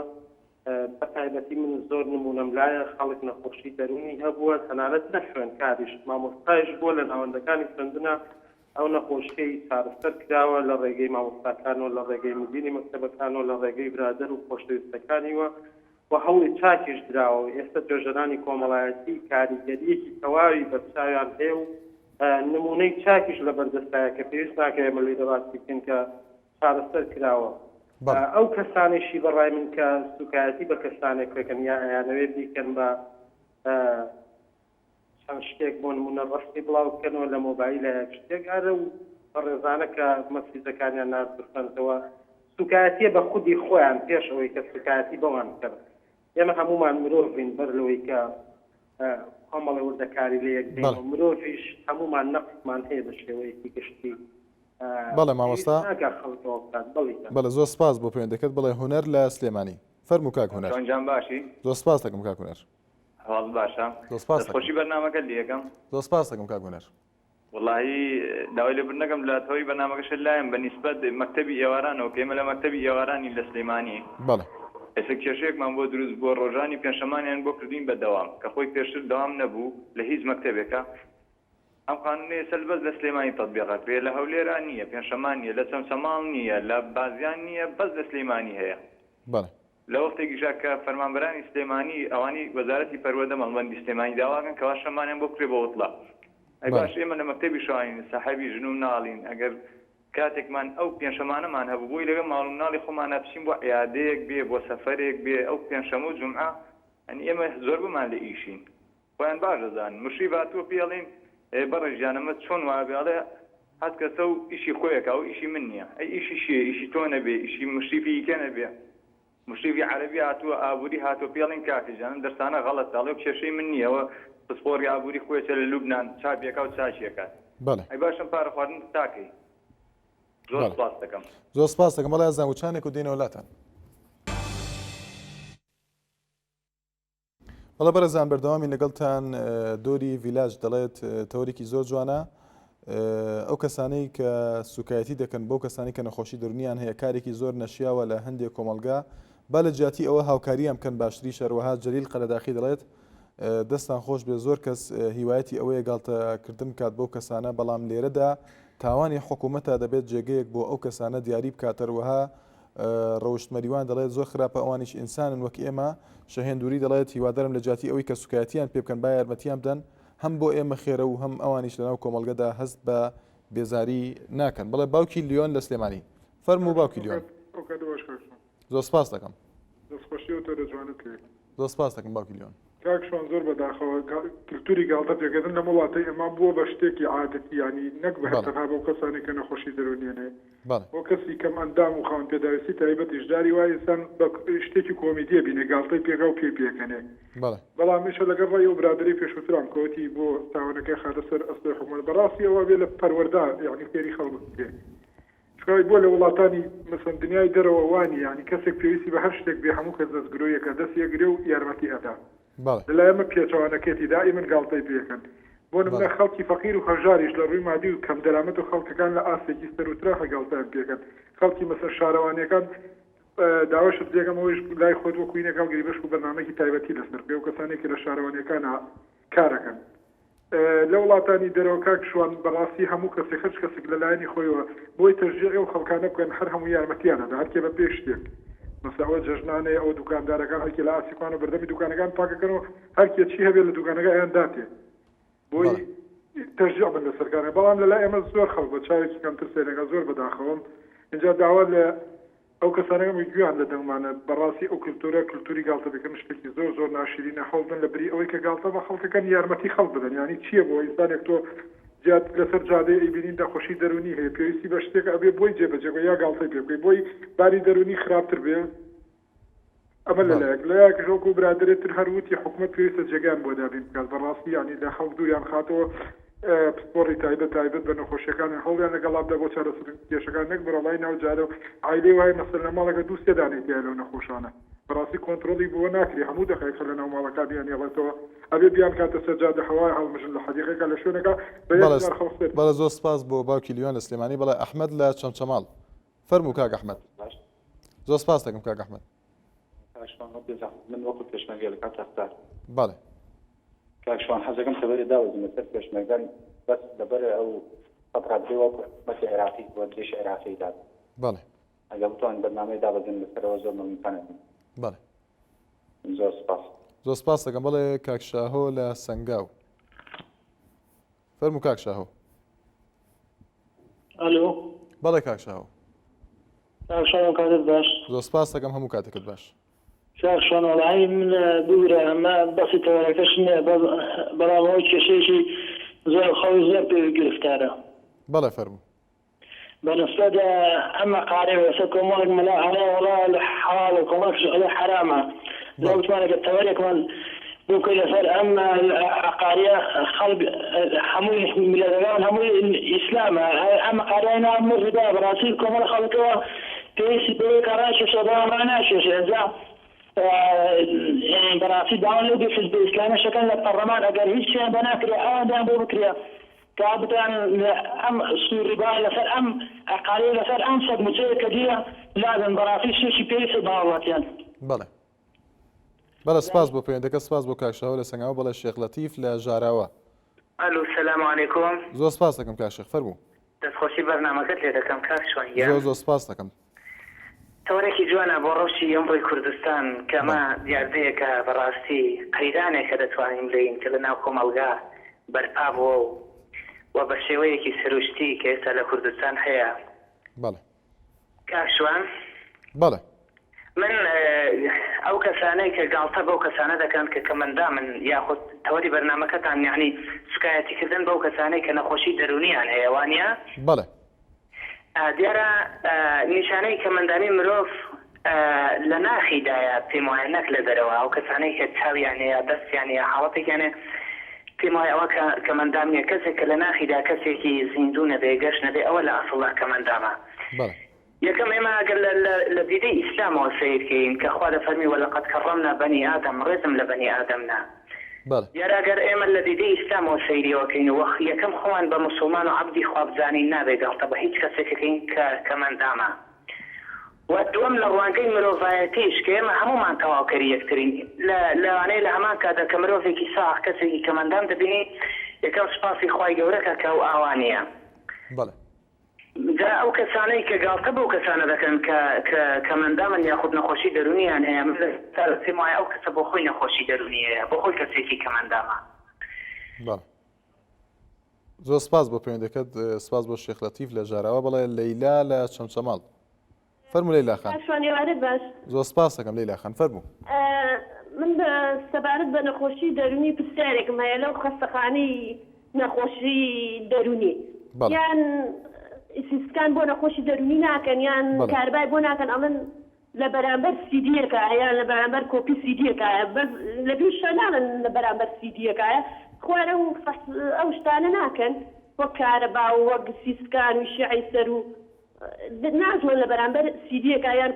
بە تایبەتی من زۆر نمونەم لایە خەڵک نەخۆشی دەروونی هەبووە تەنانەت نەک خوێندکاریش مامۆستایش بووە لە ناوەندەکانی خوێندنە ئەو نەخۆشیەی چارەسەر کراوە لە ڕێگەی مامۆستاکانەوە لە ڕێگەی مدیری مەکتەبەکانەوە لە ڕێگەی برادەر و خۆشەویستەکانیوە و هەوڵی چاکیش دراوە و ئێستا توێژەرانی کۆمەڵایەتی کاریگەرییەکی تەواوی بەرچاویان هەیە و نموونەی چاکیش لە بەردەستایە کە پێویست ناکە ئێمە لێرە باسی بکەین کە چارەسەر کراوە. ئەو کەسانەیشی بە ڕای من کە سووکایەتی بە کەسانێک دەکەن یا ئەیانەوێ بیکەن بە چەند شتێک بۆ نموونە ڕەسمی بڵاو بکەنەوە لە مۆبایلە یەک شتێک ئەرە و بەڕێزانە کە مەسیجەکانیان نارد بخوێنتەوە سوکایەتیە بە خودی خۆیان پێش ئەوەی کە سوکایەتی بەوان بکەن ئێمە هەموومان مرۆڤین بەر لەوەی کە کۆمەڵی وردەکاری لە یەک بین مرۆڤیش هەموومان نەقسمان هەیە بە شێوەیەکی گشتی بەڵێ مامۆستا خەڵکەوە بکات بەڵی بەڵێ زۆر سپاس بۆ پەیوەندەکەت بڵێ هونەر لە سلێمانی فەرموو کاک هونەر باشی زۆر سپاس دەکەم کاک هونەر هەواڵت باشە زۆر سپاس دەست خۆشی بەرنامەکەت لێ ئەکەم. زۆر سپاس دەکەم کاک هونەر. وەڵاهی داوای لێبوردن ئەکەم لە تەوەری بەرنامەکەشت لایم بە نیسبەت مەکتەبی ئێوارانەوە کە ئێمە لە مەکتەبی ئێوارانین لە سلێمانی بەڵێ. ئێستا کێشەیەکمان بۆ دروست بووە ڕۆژانی پێنجشەمانیان بۆ کردوین بە دەوام کە خۆی پێشتر دەوام نەبوو لە هیچ مەکتەبێکا ئەم قانونە ئێستا بەس لە سلێمانی تەتبیق ئەکرێ لە هەولێرا نییە پێنجشەمان نییە لە چەمچەماڵ نییە لە بازیان نییە بەس لە سلێمانی هەیە. بەڵێ. لە وەختێکیشا کە فەرمانبەرانی سلێمانی ئەوانی وەزارەتی پەروەردە مەڵبەندی سلێمانی داواکەن کەوا شەمانیان بۆ بکرێ بۆ وتڵە. ئەی بەڵێ. باش ئێمە لە مەکتەبی شەوانین ساحێبی ژن و مناڵین ئەگەر کاتێکمان ئەو پێنجشەمانەمان هەبوو بۆی لەگەڵ ماڵ و مناڵی خۆمانا بچین بۆ عیادەیەک بێ بۆ سەفەرێک بێ ئەو پێنجشەمە و جومعە یانی ئێمە زۆربەمان لە ئیشین خۆیان باش دەزانن مشریف هاتووە پێی ئەڵێین ئێ بەڕێز گیان ئەمە چۆن وابێ ئەڵێ هەر کەسە و ئیشی خۆی ئەکا ئەوە ئیشی من نییە ئەی ئیشی کێیە ئیشی تۆ نەبێ ئیشی مشریفی ئیکە نەبێ مشریفی عەرەبی هاتووە ئابووری هاتووە پێی ئەڵێین کاکە گیان ئەم دەرسانە غەڵەتە ئەڵێ ئەو کێشەی من نییە ئەوە پسپۆڕی ئابووری خۆی ئەچێ لە لوبنان چاپی ئەکا و چاکی ئەکات بەڵێ. ئەی باشە ئەم پارە خواردنە تاکەی زۆر بەڵێ. سپاست دەکەم. زۆر سپاست دەکەم بەڵێ ئازیزان وچانێک و دێینەوە لاتان. بەڵێ بەڕێزان بەردەوامی لەگەڵتان دۆری ڤیلاج دەڵێت تەوەرێکی زۆر جوانە ئەو کەسانەی کە سوکایەتی دەکەن بەو کەسانی کە نەخۆشی دەرونیان هەیە کارێکی زۆر نەشیاوە لە هەندێک کۆمەلگا با لە جیاتی ئەوە هاوکاریان بکەن باشتری شەروەها جەلیل قەرەداخی دەڵێت دەستان خۆش بێ زۆر کەس هیوایەتی ئەوەیە گاڵتەکردن بکات بەو کەسانە بەڵام لێرەدا تاوانی حکوومەتە دەبێت جێگەیەک بۆ ئەو کەسانە دیاری بکات هەروەها ڕەوشت مەریوان دەڵێت زۆر خراپە ئەوانیش ئینسانن وەک ئێمە، شەهێن دوری دەڵێت هیوادارم لە جیاتی ئەوەی کە سوکایەتیان پێ بکەن با یارمەتیان بدەن هەم بۆ ئێمە خێرە و هەم ئەوانیش لەناو کۆمەڵگەدا هەست بە بێزاری ناکەن. بەڵێ باوکی لیۆن لە سلێمانی. فەرموو باوکی لیۆن. زۆر سپاست دەکەم. دەستخۆشی ئەو تەورە جوانەت لێ. زۆر سپاست دەکەم باوکی لیۆن. کاک شوان زۆر بەداخەوە کلتوری گاڵتە پێکردن لەم وڵاتەی ئێمە بووە بە شتێکی عادەتی یانی نەک بە هەر تەنها بۆ کەسانێک کە نەخۆشی دەروونیان هەیە بۆ کەسی کەم ئەندام و خاوەن پێداویستی تایبەتیش جاری وایە ئینسان بە شتێکی کۆمیدیە بینێ گاڵتەی پێکا و پێی پێکەنێ بەڵام منیش لەگەڵ ڕای ئەو برادەرەی پێشووترام کە وتی بۆ تاوانەکەی خاتە سەر ئەستۆی حکومەت بەڕاستی ئەوە بێ لە پەروەردە یانی فێری خەڵک بکرێ چونکە بۆ لە وڵاتانی مەسەن دنیای دەرەوە وا نیە یانی کەسێک پێویستی بە هەر شتێک بێ هەموو کەس دەست گرۆیەکە دەستی ئەگرێ و یارمەتی ئەدا بەڵێ. لە لای ئێمە پێچەوانەکەیەتی دائیمەن گاڵتەی پێ ئەکەن بۆ نمونە بەڵێ. خەڵکی فەقیر و هەژاریش لە ڕووی مادی و کەم دەرامەت و خەڵکەکان لە ئاستێکی سەرووترا هە گاڵتەیان پێ ئەکەن خەڵکی مەسەن شارەوانیەکان داواشت لێکەم ئەوەیش لای خۆت وەکو ینێک هەڵگری بەشکو بەرنامەیەکی تایبەتی لەسەر بکەی ئەو کەسانەی کە لە شارەوانیەکانا کارەکەن لە وڵاتانی دەرەوە کاک شوان بەڕاستی هەموو کەسێک هەرچ کەسێک لە لایەنی خۆیەوە بۆی تەشجیعی ئەو خەڵکانە بکەن هەر هەموو یارمەتیان ئەدا هەرکێ بە پێی شتێک مەسلا ئەوە جەژنانەیە ئەوە دوکاندارەکان هەرکێ لە ئاستی خوانەوە بەردەمی دوکانەکان پاکەکەن و هەرکێ چی هەبێ لە دوکانەکە ئەیان داتێ بۆی تەشجیع بن لەسەر کارەکە بەڵام لە لای ئێمە زۆر خەڵک بە چاوێکی کەمتر سەیرەکە زۆر بەداخەوەم ئینجا داوا لە ئەو کەسانەی ئەمڕۆ گوێیان لە دەنگمانە، بەڕاستی ئەو کلتورە، کلتوری گاڵتە پێکردن شتێکی زۆر زۆر ناشیرینە، هەوڵبدەن لە بری ئەوەی کە گاڵتە بە خەڵک ئەکەن یارمەتی خەڵک بدەن، یانی چییە بۆ ئینسانێک تۆ جیات لەسەر جادەی ئەیبینی نەخۆشی دەروونی هەیە پێویستی بە شتێکە ئەبێ بۆی جێبەجێ بکەی یا گاڵتەی پێ بکەی بۆی باری دەروونی خراپتر بێ؟ ئەمە لە لایەک، لە لایەکیش وەکو برادەرێ تر هەر وتی حکومەت پێویستە جێگایان بۆ دابین بکات، بەڕاستی یانی لە خەڵک دووریان خاتەوە پسپۆڕی تایبەت تایبەت بە نەخۆشیەکانیان هەوڵیان لەگەڵا بدە بۆ چارەسەرکردنی کێشەکان نەک بەرەڵای ناو جادە و عایلەی وایە مەسەلەن لە ماڵێکا دوو سێ دانەی تیایە لەو نەخۆشانە بەڕاستی کۆنترۆڵی بۆ ناکرێ هەموو دەقەیەک هەر لەناو ماڵەکە بیانهێڵێتەوە ئەبێ بیانکاتە سەر جادە هەوا هەڵمژن لە حەدیقەکە لە شوێنەکە بە یەک بەڵێ جار خەڵک سەر بەڵێ زۆر سپاس بۆ باوکی لیوان لە سلێمانی بەڵێ ئەحمەد لە چەمچەماڵ فەرموو کاک ئەحمەد. زۆر سپاست دەکەم کاک ئەحمەد. کاک شوان بێ زەحمەت من وەکو پێشمەرگە لە کاک تەختار. بەڵێ. کاک شوان حەزەکەم خەبەرێ داوەزم لەسەر پێشمەرگان بەس لەبەر ئەو سەد ڕادیۆ وەکو حکومەتی عێراقی وەرزش عێراقی دات. بەڵێ. ئەگەر بتوان بەرنامەی دابەزێن لەسەرەوە زۆر مەمنونتان ئەبین. بەڵێ. زۆر سپاس. زۆر سپاست دەکەم بەڵێ کاک شاهۆ لە سەنگاو. فەرموو کاک شاهۆ. ئەلۆ. بەڵێ کاک شاهۆ. کاک شاهۆ کاتت باش. زۆر سپاست دەکەم هەموو کاتێکت باش. کاک شوان وەڵاهی من ببورە ئەمە بەسی تەوەرەکەش نییە بەس بەڵام ئەوە کێشەیەکی زۆر خەڵک زۆر پێ گرفتارە. بەڵێ فەرموو. بە نسبەت ئەم مەقالەیە ئێستا کۆمەڵێک مەلا ئەڵێ وەڵا حەڵاڵە کۆمەڵێکش ئەڵێ حەرامە جا وتمان ئەگەر تەوەرێکمان بۆ بکەی لەسەر ئەم عەقاریە خەڵک هەمووی میللەتەکان هەمووی ئیسلامە ئەم مەقالەیە ناو ڕیبا بەڕاستی کۆمەڵە خەڵکەوە پێویستی بەوەیە کە ڕاکێشێ بەڵام ڕاناکێشێ ئینجا بەڕاستی داوا لەو دوو حیزبە ئیسلامیەش ئەکەن لە پەڕلەمان ئەگەر هیچیان بۆ ناکرێ ئەوەندەیان بۆ بکرێ تا بتوانن لە ئەم سووڕی با لەسەر ئەم عەقاریە لەسەر ئەم سەد موچەیە کە دیە لابەن بەڕاستی شتێکی پێویستە بە هاوڵاتیان. بەڵێ بەڵێ سپاس بۆ پەیوەندەکە سپاس بۆ کاک شاهۆ لە سەنگاوە بەڵێ شێخ لەتیف لە ژاراوە. ئەلو سلام علیکم. زۆر سپاس دەکەم کاک شێخ فەرموو. دەستخۆشی بەرنامەکەت لێ دەکەم کاک شوان گیان. زۆر زۆر سپاس دەکەم. تەوەرێکی جوانە بۆ ڕەوشی ئەمڕۆی کوردستان کە ئەمە دیاردەیەکە بەڕاستی قەیرانێکە دەتوانین بلێین کە لە ناو کۆمەڵگا بەرپا بووە و و بە شێوەیەکی سروشتی کە ئێستا لە کوردستان هەیە. بەڵێ. کاک شوان. بەڵێ. من ئەو کەسانەی کە گاڵتە بەو کەسانە دەکەن کە کەمەندامن یاخود تەوەری بەرنامەکەتان یەعنی سوکایەتی کردن بەو کەسانەی کە نەخۆشی دەروونیان هەیە وانیە؟ بەڵێ. دیارە نیشانەی کەمەندامی مرۆڤ لە ناخیدایە پێم وایە نەک لە دەرەوە، ئەو کەسانەی کە چاویان هەیە، دەستیان هەیە، حاڵەتێکیان هەیە، پێم وایە ئەوە کە کەمەندام نییە، کەسێک کە لە ناخیدا کەسێکی زیندوو نەبێ، گەش نەبێ، ئەوە لە ئەسڵدا کەمەندامە. بەڵێ. یەکەم، ئێمە ئەگەر لە لە دیدەی ئیسلامەوە سەیر کەین کە خوا دەفەرمی ولقد کرمنا بنی آدم ڕێزم لە بەنی ئادەم نا. بەڵێ. دیارە گەر ئێمە لە دیدەی ئیسلامەوە سەیریەوە کەین و وەخ یەکەم خۆمان بە موسوڵمان و عەبدی خوا بزانین نابێ گاڵتە بە هیچ کەسێک کەین کە کەمەندامە و دووەم لە ڕوانگەی مرۆڤایەتیش کە ئێمە هەموومان تەواوکەری یەکترین لە لەوانەیە لە هەمان کاتدا کە مرۆڤێکی ساغ کەسێکی کەمەندام دەبینی یەکەم سوپاسی خوای گەورە کە کە ئەو ئاوا نیە. بەڵێ. جا ئەو کەسانەی کە گاڵتە بەو کەسانە دەکەن کە کە کەمئەندامن یاخود نەخۆشی دەروونیان هەیە، من لە سەرەتادا پێم وایە ئەو کەسە بۆ خۆی نەخۆشی دەروونی هەیە، بۆ خۆی کەسێکی کەمئەندامە. بەڵێ. زۆر سپاس بۆ پەیوەندەکەت، سپاس بۆ شێخ لەتیف لە ژاراوە. بەڵێ لەیلا لە چەمچەماڵ. فەرموو لەیلا خان. کاک شوان ئێوارەت باش. زۆر سپاس دەکەم لەیلا خان فەرموو. من بە سەبارەت بە نەخۆشی دەروونی پرسیارێکم هەیە لەو خەستەخانەی نەخۆشی دەروونی بەڵێ. یان سیسکان بۆ نەخۆشی دەروونی ناکەن یان بەڵێ. کارەبای بۆ ناکەن ئەڵێن لە بەرامبەر سیدیەکە یان لە بەرامبەر کۆپی سیدیەکە بەس لە بیرشە ناڵێن لە بەرامبەر سیدیەکە خوارە و فەحس ئەو شتانە ناکەن وەک کارەبا و وەک سیسکان و شیعەی سەر و نازڵن لە بەرامبەر سیدیەکا یان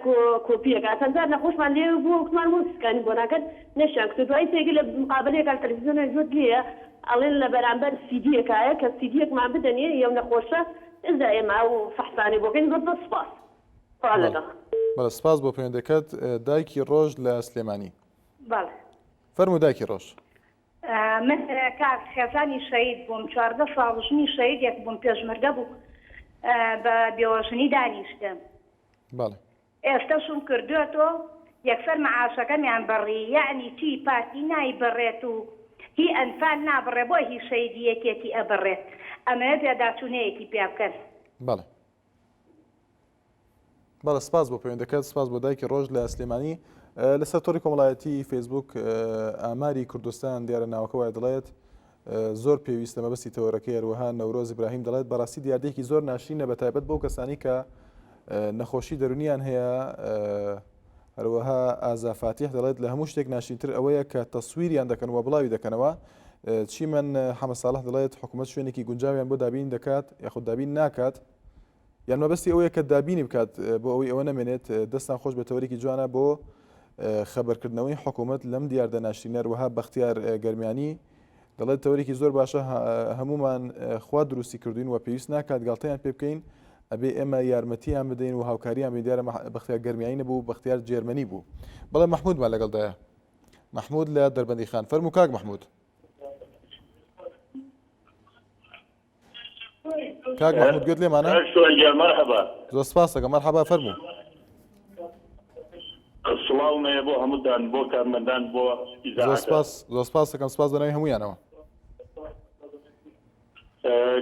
کۆپیەکا چەند جار نەخۆشمان لێ بووە وتمان بۆ سکانی بۆ ناکەن نەشیان کردوە دوایی سەیرکەی لە مقابەلەیەکا لە تەلەفزیۆنە گوێت لێیە ئەڵێن لە بەرامبەر سیدیەکایە کە سیدیەکمان بدەنێ یەو نەخۆشە ئینجا ئێمە ئەو فەحسانەی بۆ کەین زۆر زۆر سوپاس خوا بەڵێ لەگەڵ. بەڵێ سپاس بۆ پەیوەندەکەت دایکی ڕۆژ لە سلێمانی. بەڵێ. فەرموو دایکی ڕۆژ. من کاک خێزانی شەهید بووم 14 ساڵ ژنی شەهیدێک بووم پێشمەرگە بوو بە بێوەژنی دانیشتم بەڵێ. ئێستا شوم کردوێتۆ یەکسەر مەعاشەکەمیان بڕی یەعنی چی پارتی نایبڕێت و هی ئەنفال نابڕێ بۆ هی شەهیدی یەکێتی ئەبڕێت ئەمەوێ پێداچونەیەکی پێ بکەن. بەڵێ. بەڵێ سپاس بۆ پەیوەندەکەت سپاس بۆ دایکی ڕۆژ لە سلێمانی لەسەر تۆڕی کۆمەڵایەتی فەیسبوک ئاماری کوردستان دیارە ناوەکە وای دەڵێت زۆر پێویستە مەبەستی تەوەرەکەی هەروەها نەورۆز ئیبراهیم دەڵێت بەڕاستی دیاردەیەکی زۆر ناشرینە بە تایبەت بەو کەسانی کە نەخۆشی دەرونیان هەیە هەروەها ئازا فاتیح دەڵێت لە هەموو شتێک ناشرینتر ئەوەیە کە تەسویریان دەکەن و بڵاوی دەکەنەوە چیمەن حەمە ساڵح دەڵێت حکوومەت شوێنێکی گونجاویان بۆ دابین دەکات یاخود دابین ناکات یان مەبەستی ئەوەیە کە دابینی بکات بۆ ئەوەی ئەوە نەمێنێت دەستان خۆش بە تەوەرێکی جوانە بۆ خەبەرکردنەوەی حکوومەت لەم دیاردە ناشرینە هەروەها بەختیار گەرمیانی دەڵێت تەوەرێکی زۆر باشە هەمومان خوا دروستی کردوین و پێویست ناکات گاڵتەیان پێ بکەین ئەبێ ئێمە یارمەتیان بدەین و هاوکاریان بین دیارە بەختیار گەرمیانی نەبوو بەختیار جێرمەنی بوو بەڵێ مەحمودمان لەگەڵدایە مەحمود لە دەربەندی خان فەرموو کاک مەحمود کاک مەحمود گوێت لێمانە؟ کاک شوان گیان مەرحەبا. زۆر سپاس دەکەم مەرحەبا فەرموو. سڵاوم هەیە بۆ هەمووتان بۆ کارمەندان بۆ زۆر ئیزاعەکە. سپاس زۆر سپاس دەکەم سپاس بەناوی هەموویانەوە.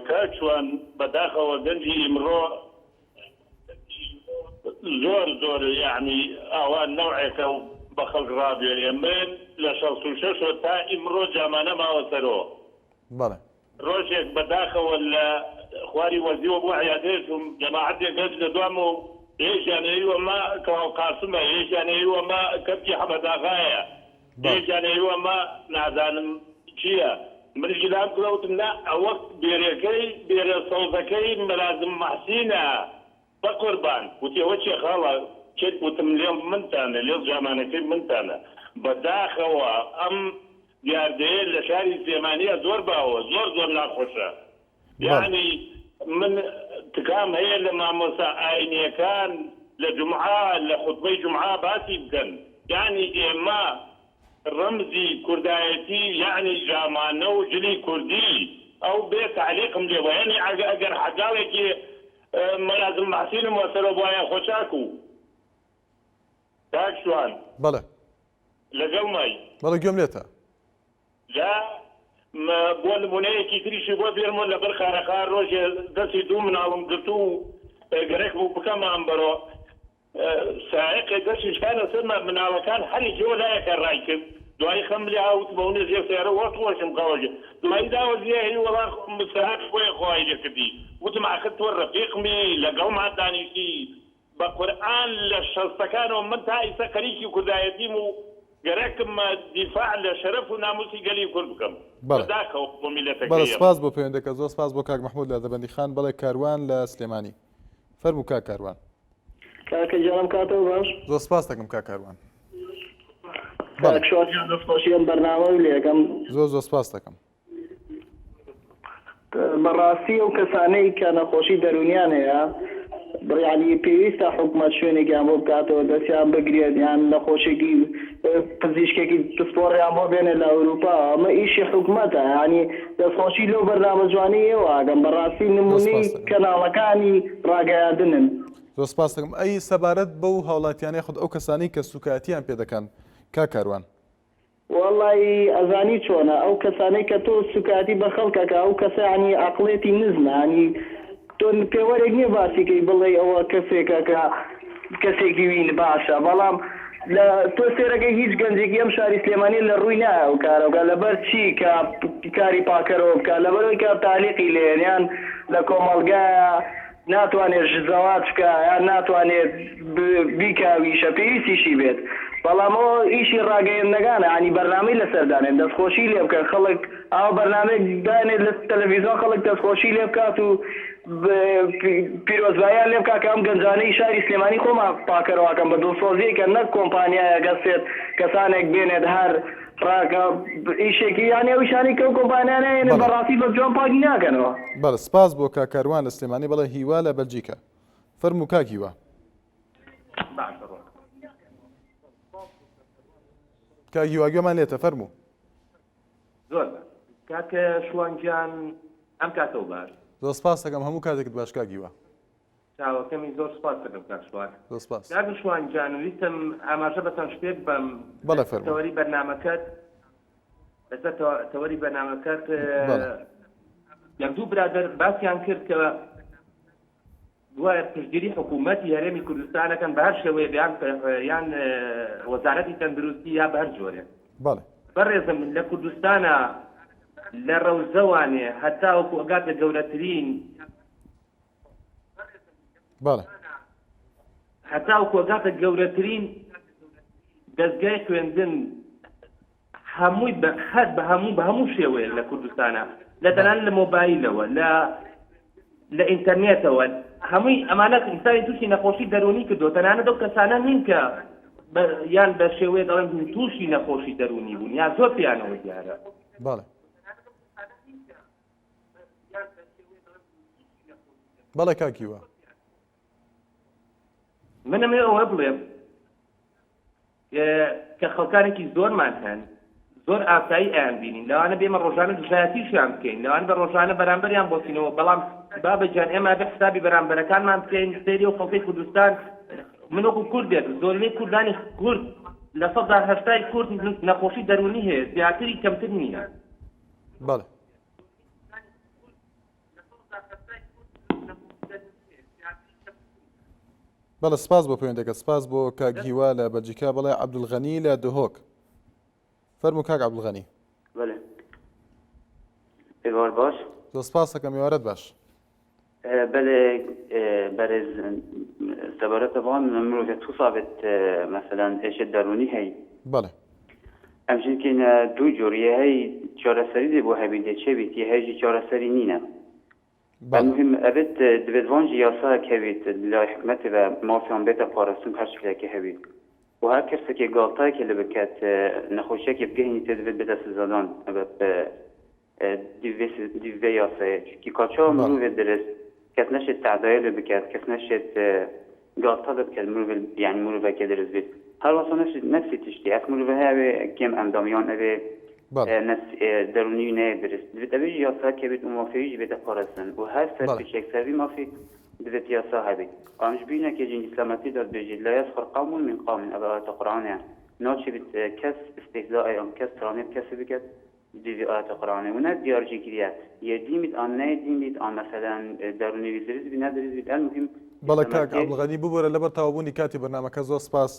کاک شوان بەداخەوە گەنجی ئیمڕۆ زۆر زۆر یەعنی ئاوا نەوعێکە و بە خەڵک ڕابوێرێ من لە 66 وە تا ئیمڕۆ جامانە ماوە سەرۆ. بەڵێ. ڕۆژێک بە داخەوە لە خواری وەرزیوە بۆ عیادەیە چووم، جەماعەتێک هەر لە دوامەوە و یەکیان ئەیوە مە کەواو قاسمە، یەکیان ئەیوە مە کەپکی حەمەداغایە، یەکیان ئەیوە مە نازانم چییە. منیش لام کرا وتم نا ئەوە بێرەکەی بێرە سەوزەکەی مەلازم مەحسینە. بەقوربان. وتی ئەوە چیە خاڵە کێت وتم لێڵ منتانە لێڵ جامانەکەی منتانە بەداخەوە ئەم دیاردەیە لە شاری سلێمانیا زۆر باوە زۆر زۆر ناخۆشە یەعنی من تکام هەیە لە مامۆستا ئاینیەکان لە جومعە لە خوتبەی جومعە باسی بکەن یەعنی ئێمە ڕەمزی کوردایەتی یەعنی جامانە و جلی کوردی ئەو بێ تەعلیقم لێ بوە یەعنی ئەگەر حەگاڵێکی مەلازم مەحسینم وەسەرۆ بوایە خۆ چاک و. کاک شوان. بەڵێ. لەگەڵمای؟ بەڵێ گوێم لێتە. جا بۆ نمونەیەکی تریشی بۆ بێنمەوە لەبەر خارەخار ڕۆژێ دەستی دوو مناڵم گرتوو و گەرەک بوو بکەمە ئەمبەرۆ سایەقێ دەستی شکانە سەرمان مناڵەکان هەر یەکێ لایەکە ڕای کرد دوایی خەم لێ ها وتم ئەونە ژێر سەیارە وەخت خۆشم خەوەژێ دوایی داوەزیە هەی وەڵا سایەق خۆی خوای لێ کردی وتم ئاخر تۆ ڕەفیقمی لەگەڵمان دانیشتی بە قورئان لە شەستەکانەوە من تا ئیستا خەریکی کوردایەتیم و گەرەکمە دیفاع لە شەرەف و ناموسی گەلی کورد بکەم. بەڵێ. بەداخەوە بۆ میللەتەکەی بەڵێ ئێمە. سپاس بۆ پەیوەندەکە زۆر سپاس بۆ کاک مەحمود لە دەربەندیخان بەڵێ کاروان لە سلێمانی فەرموو کاک کاروان. کاکە گیان ئەم کاتەوە باش. زۆر سپاست دەکەم کاک کاروان. کاک شوان گیان دەستخۆشی ئەم بەرنامەو لێکەم. زۆر زۆر سپاست دەکەم. بەڕاستی ئەو کەسانەی کە نەخۆشی دەروونیان هەیە یانی پێویستە حکومەت شوێنێکیان بۆ بکاتەوە دەستیان بگرێت یان نەخۆشێکی پزیشکێکی پسپۆڕیان بۆ بێنێت لە ئەوروپا ئەمە ئیشی حکومەتە یانی دەستخۆشی لەو بەرنامە جوانەی ئێوە ئەکەم بەڕاستی نمونەی کەناڵەکانی ڕاگەیاندنن. زۆر سپاست دەکەم ئەی سەبارەت بەو هاوڵاتیانە یاخود ئەو کەسانەی کە سوکایەتیان پێ دەکەن کاک کاروان؟ وەڵایی ئەزانی چۆنە ئەو کەسانەی کە تۆ سوکایەتی بە خەڵک ئەکا ئەو کەسە یانی ئەقڵێتی نزمە یانی تۆ پێوەرێک نیە باسی کەی بڵێی ئەوە کەسێکە کە کەسێکی وین باشە بەڵام لە تۆ سێرەکەی هیچ گەنجێکی ئەم شاری سلێمانیە لە ڕووی نایە ئەو کارە بکا لەبەر چی کە کاری پاکەرەوە بکا لەبەرئەوەی کە تالیقی لێیەن یان لە کۆمەڵگایە ناتوانێت زەواج بکا یان ناتوانێت بیکا ویشە پێویستیشی بێت بەڵام ئەوە ئیشی ڕاگەیەندنەکانە یانی بەرنامەی لەسەر دانێن دەستخۆشی لێ بکەن خەڵک ئاوا بەرنامەیەک دانێت لە تەلەڤیزیۆن خەڵک دەستخۆشی لێ بکات و پیرۆزباییان لێ بکات کە ئەم گەنجانەی شاری سلێمانی خۆمان پاکەرەوەکەن بە دڵسۆزیەکە نەک کۆمپانیایەک هەستێت کەسانێک بێنێت هەر ڕاکە ئیشێکی یانی ئەو ئیشانەی کە ئەو کۆمپانیانە ئەیەنن بەڵێ. بەڕاستی بە جوان پاکی ناکەنەوە. بەڵێ سپاس بۆ کاک کاروان لە سلێمانی بەڵێ هیوا لە بەلجیکا فەرموو کاک هیوا. باشە ڕۆڵە. کاک هیوا گوێمان لێتە فەرموو. زۆر باش کاک شوان گیان ئەم کاتەو باش. زۆر سپاست دەکەم هەموو کاتێکت باش کاک هیوا. چاوەکەمی زۆر سوپاست دەکەم کاک شوان. زۆر سپاس. کاک شوان گیان ویستم ئاماژە بە چەند شتێک بەم بەڵێ فەرموو. تەوەری بەرنامەکەت لەسەر تەوەری بەرنامەکەت بەڵێ. یەک دوو برادەر باسیان کرد کە گوایە پشتگیری حکوومەتی هەرێمی کوردستانەکەن بە هەر شێوەیە بیان یان وەزارەتی تەندروستی یا بە هەر جۆرێک. بەڵێ. بەڕێزم لە کوردستانە لە ڕەوزەوانێ هەتاوەکو ئەگاتە گەورەترین بەڵێ. هەتاوەکو ئەگاتە گەورەترین دەزگای خوێندن هەمووی بە هەر بە هەموو بە هەموو شێوەیەک لە کوردستانە لە تەنانەت لە مۆبایلەوە لە لە ئینتەرنێتەوە هەمووی ئەمانە ئینسانی تووشی نەخۆشی دەروونی کردو تەنانەت ئەو کەسانە نین کە یان بە شێوەیە دەڵێن تووشی نەخۆشی دەروونی بوون یا زۆر پێیانەوە دیارە بەڵێ بەڵێ کاک هیوا. من ئەمەوێ ئەوە بڵێم کە خەڵکانێکی زۆرمان هەن زۆر ئاسایی ئەیان بینین لەوانە بێمە ڕۆژانە دژایەتیشیان بکەین لەوان بە ڕۆژانە بەرامبەریان بۆسینەوە بەڵام بابە گیان ئێمە بە حسابی بەرامبەرەکانمان بکەین سەیری و خەڵکی کوردستان من وەکو کوردێک زۆرینەی کوردانی کورد لە سەدا هەشتای کورد نەخۆشی دەروونی هەیە زیاتری کەمتر نییە. بەڵێ. بەڵێ سپاس بۆ پەیوەندەکە سپاس بۆ کاک هیوا لە بەلجیکا بەڵێ عەبدولغەنی لە دهۆک فەرموو کاک عەبدولغەنی. بەڵێ ئێوار باش. زۆر سپاس دەکەم ئێوارەت باش. بەلێ بەرێز سەبارەت بە ڤان مرۆڤێ توسا بێت مەسەلەن ئێشێ دەرونی هەی. بەڵێ. ئەم ژنکینە دوو جۆر یە هەی چارەسەری دێ بۆ هەبی دێ چێ بیت یە هەی ژی چارەسەری نینە. بەڵێ. مهم ئەبێت دبێت ڤان ژی یاسایەک هەبیت لای حکومەتێ ڤە مافیان بێتە پارستن هەر شکلێکێ هەبیت و هەر کەسێکێ گاڵتایەکێ لێ بکەت نەخۆشیەکێ بگەهینیتێ دبێت بێتە سزادان ئەبێت دیڤ یاسایە چونکی کاچاوە مروڤێ درست کەس نەشێت تەعدایە لێ بکات کەس نەشێت گاڵتە لێ بکات مروڤ یانی مروڤەکێ درست بێت هەروەسا نەفسی نەفسی تشتی ئەک مروڤ هەیە ئەوێ کێم ئەندام یان ئەوێ نەفس دەرونی نەیە درست دبێت ئەوێ یاسا کە بێت و مافێویش بێتە پارستن و هەر سەرپێچێک سەروی مافی. دڤێت یاسا هەبیت. ئامش بینە کێ جین ئیسلامەتی دا دبێژیت لا یسخر قوم من قوم ئەڤ ئایەتە قورئانە ناچێ بیت کەس ئیستیهزائێ ئان کەس ترانێ بکەسێ بکەت دڤی ئایەتە قورئانێ و نە دیار جی کریە یە دین بیت ئان نەیە دین بیت ئان مەسەلەن دەرونی وی درست بیت نە درست بیت المهم بەڵێ کاک ئیسلامەتیێ عەبدولغەنی ببورە لەبەر تەواوبوونی کاتی بەرنامەکە زۆر سپاس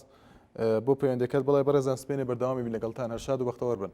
بۆ پەیوەندیەکەت بەڵێ بەڕێزان سبەینێ بەردەوامی بین لەگەڵتان هەر شاد و بەختەوەر بن.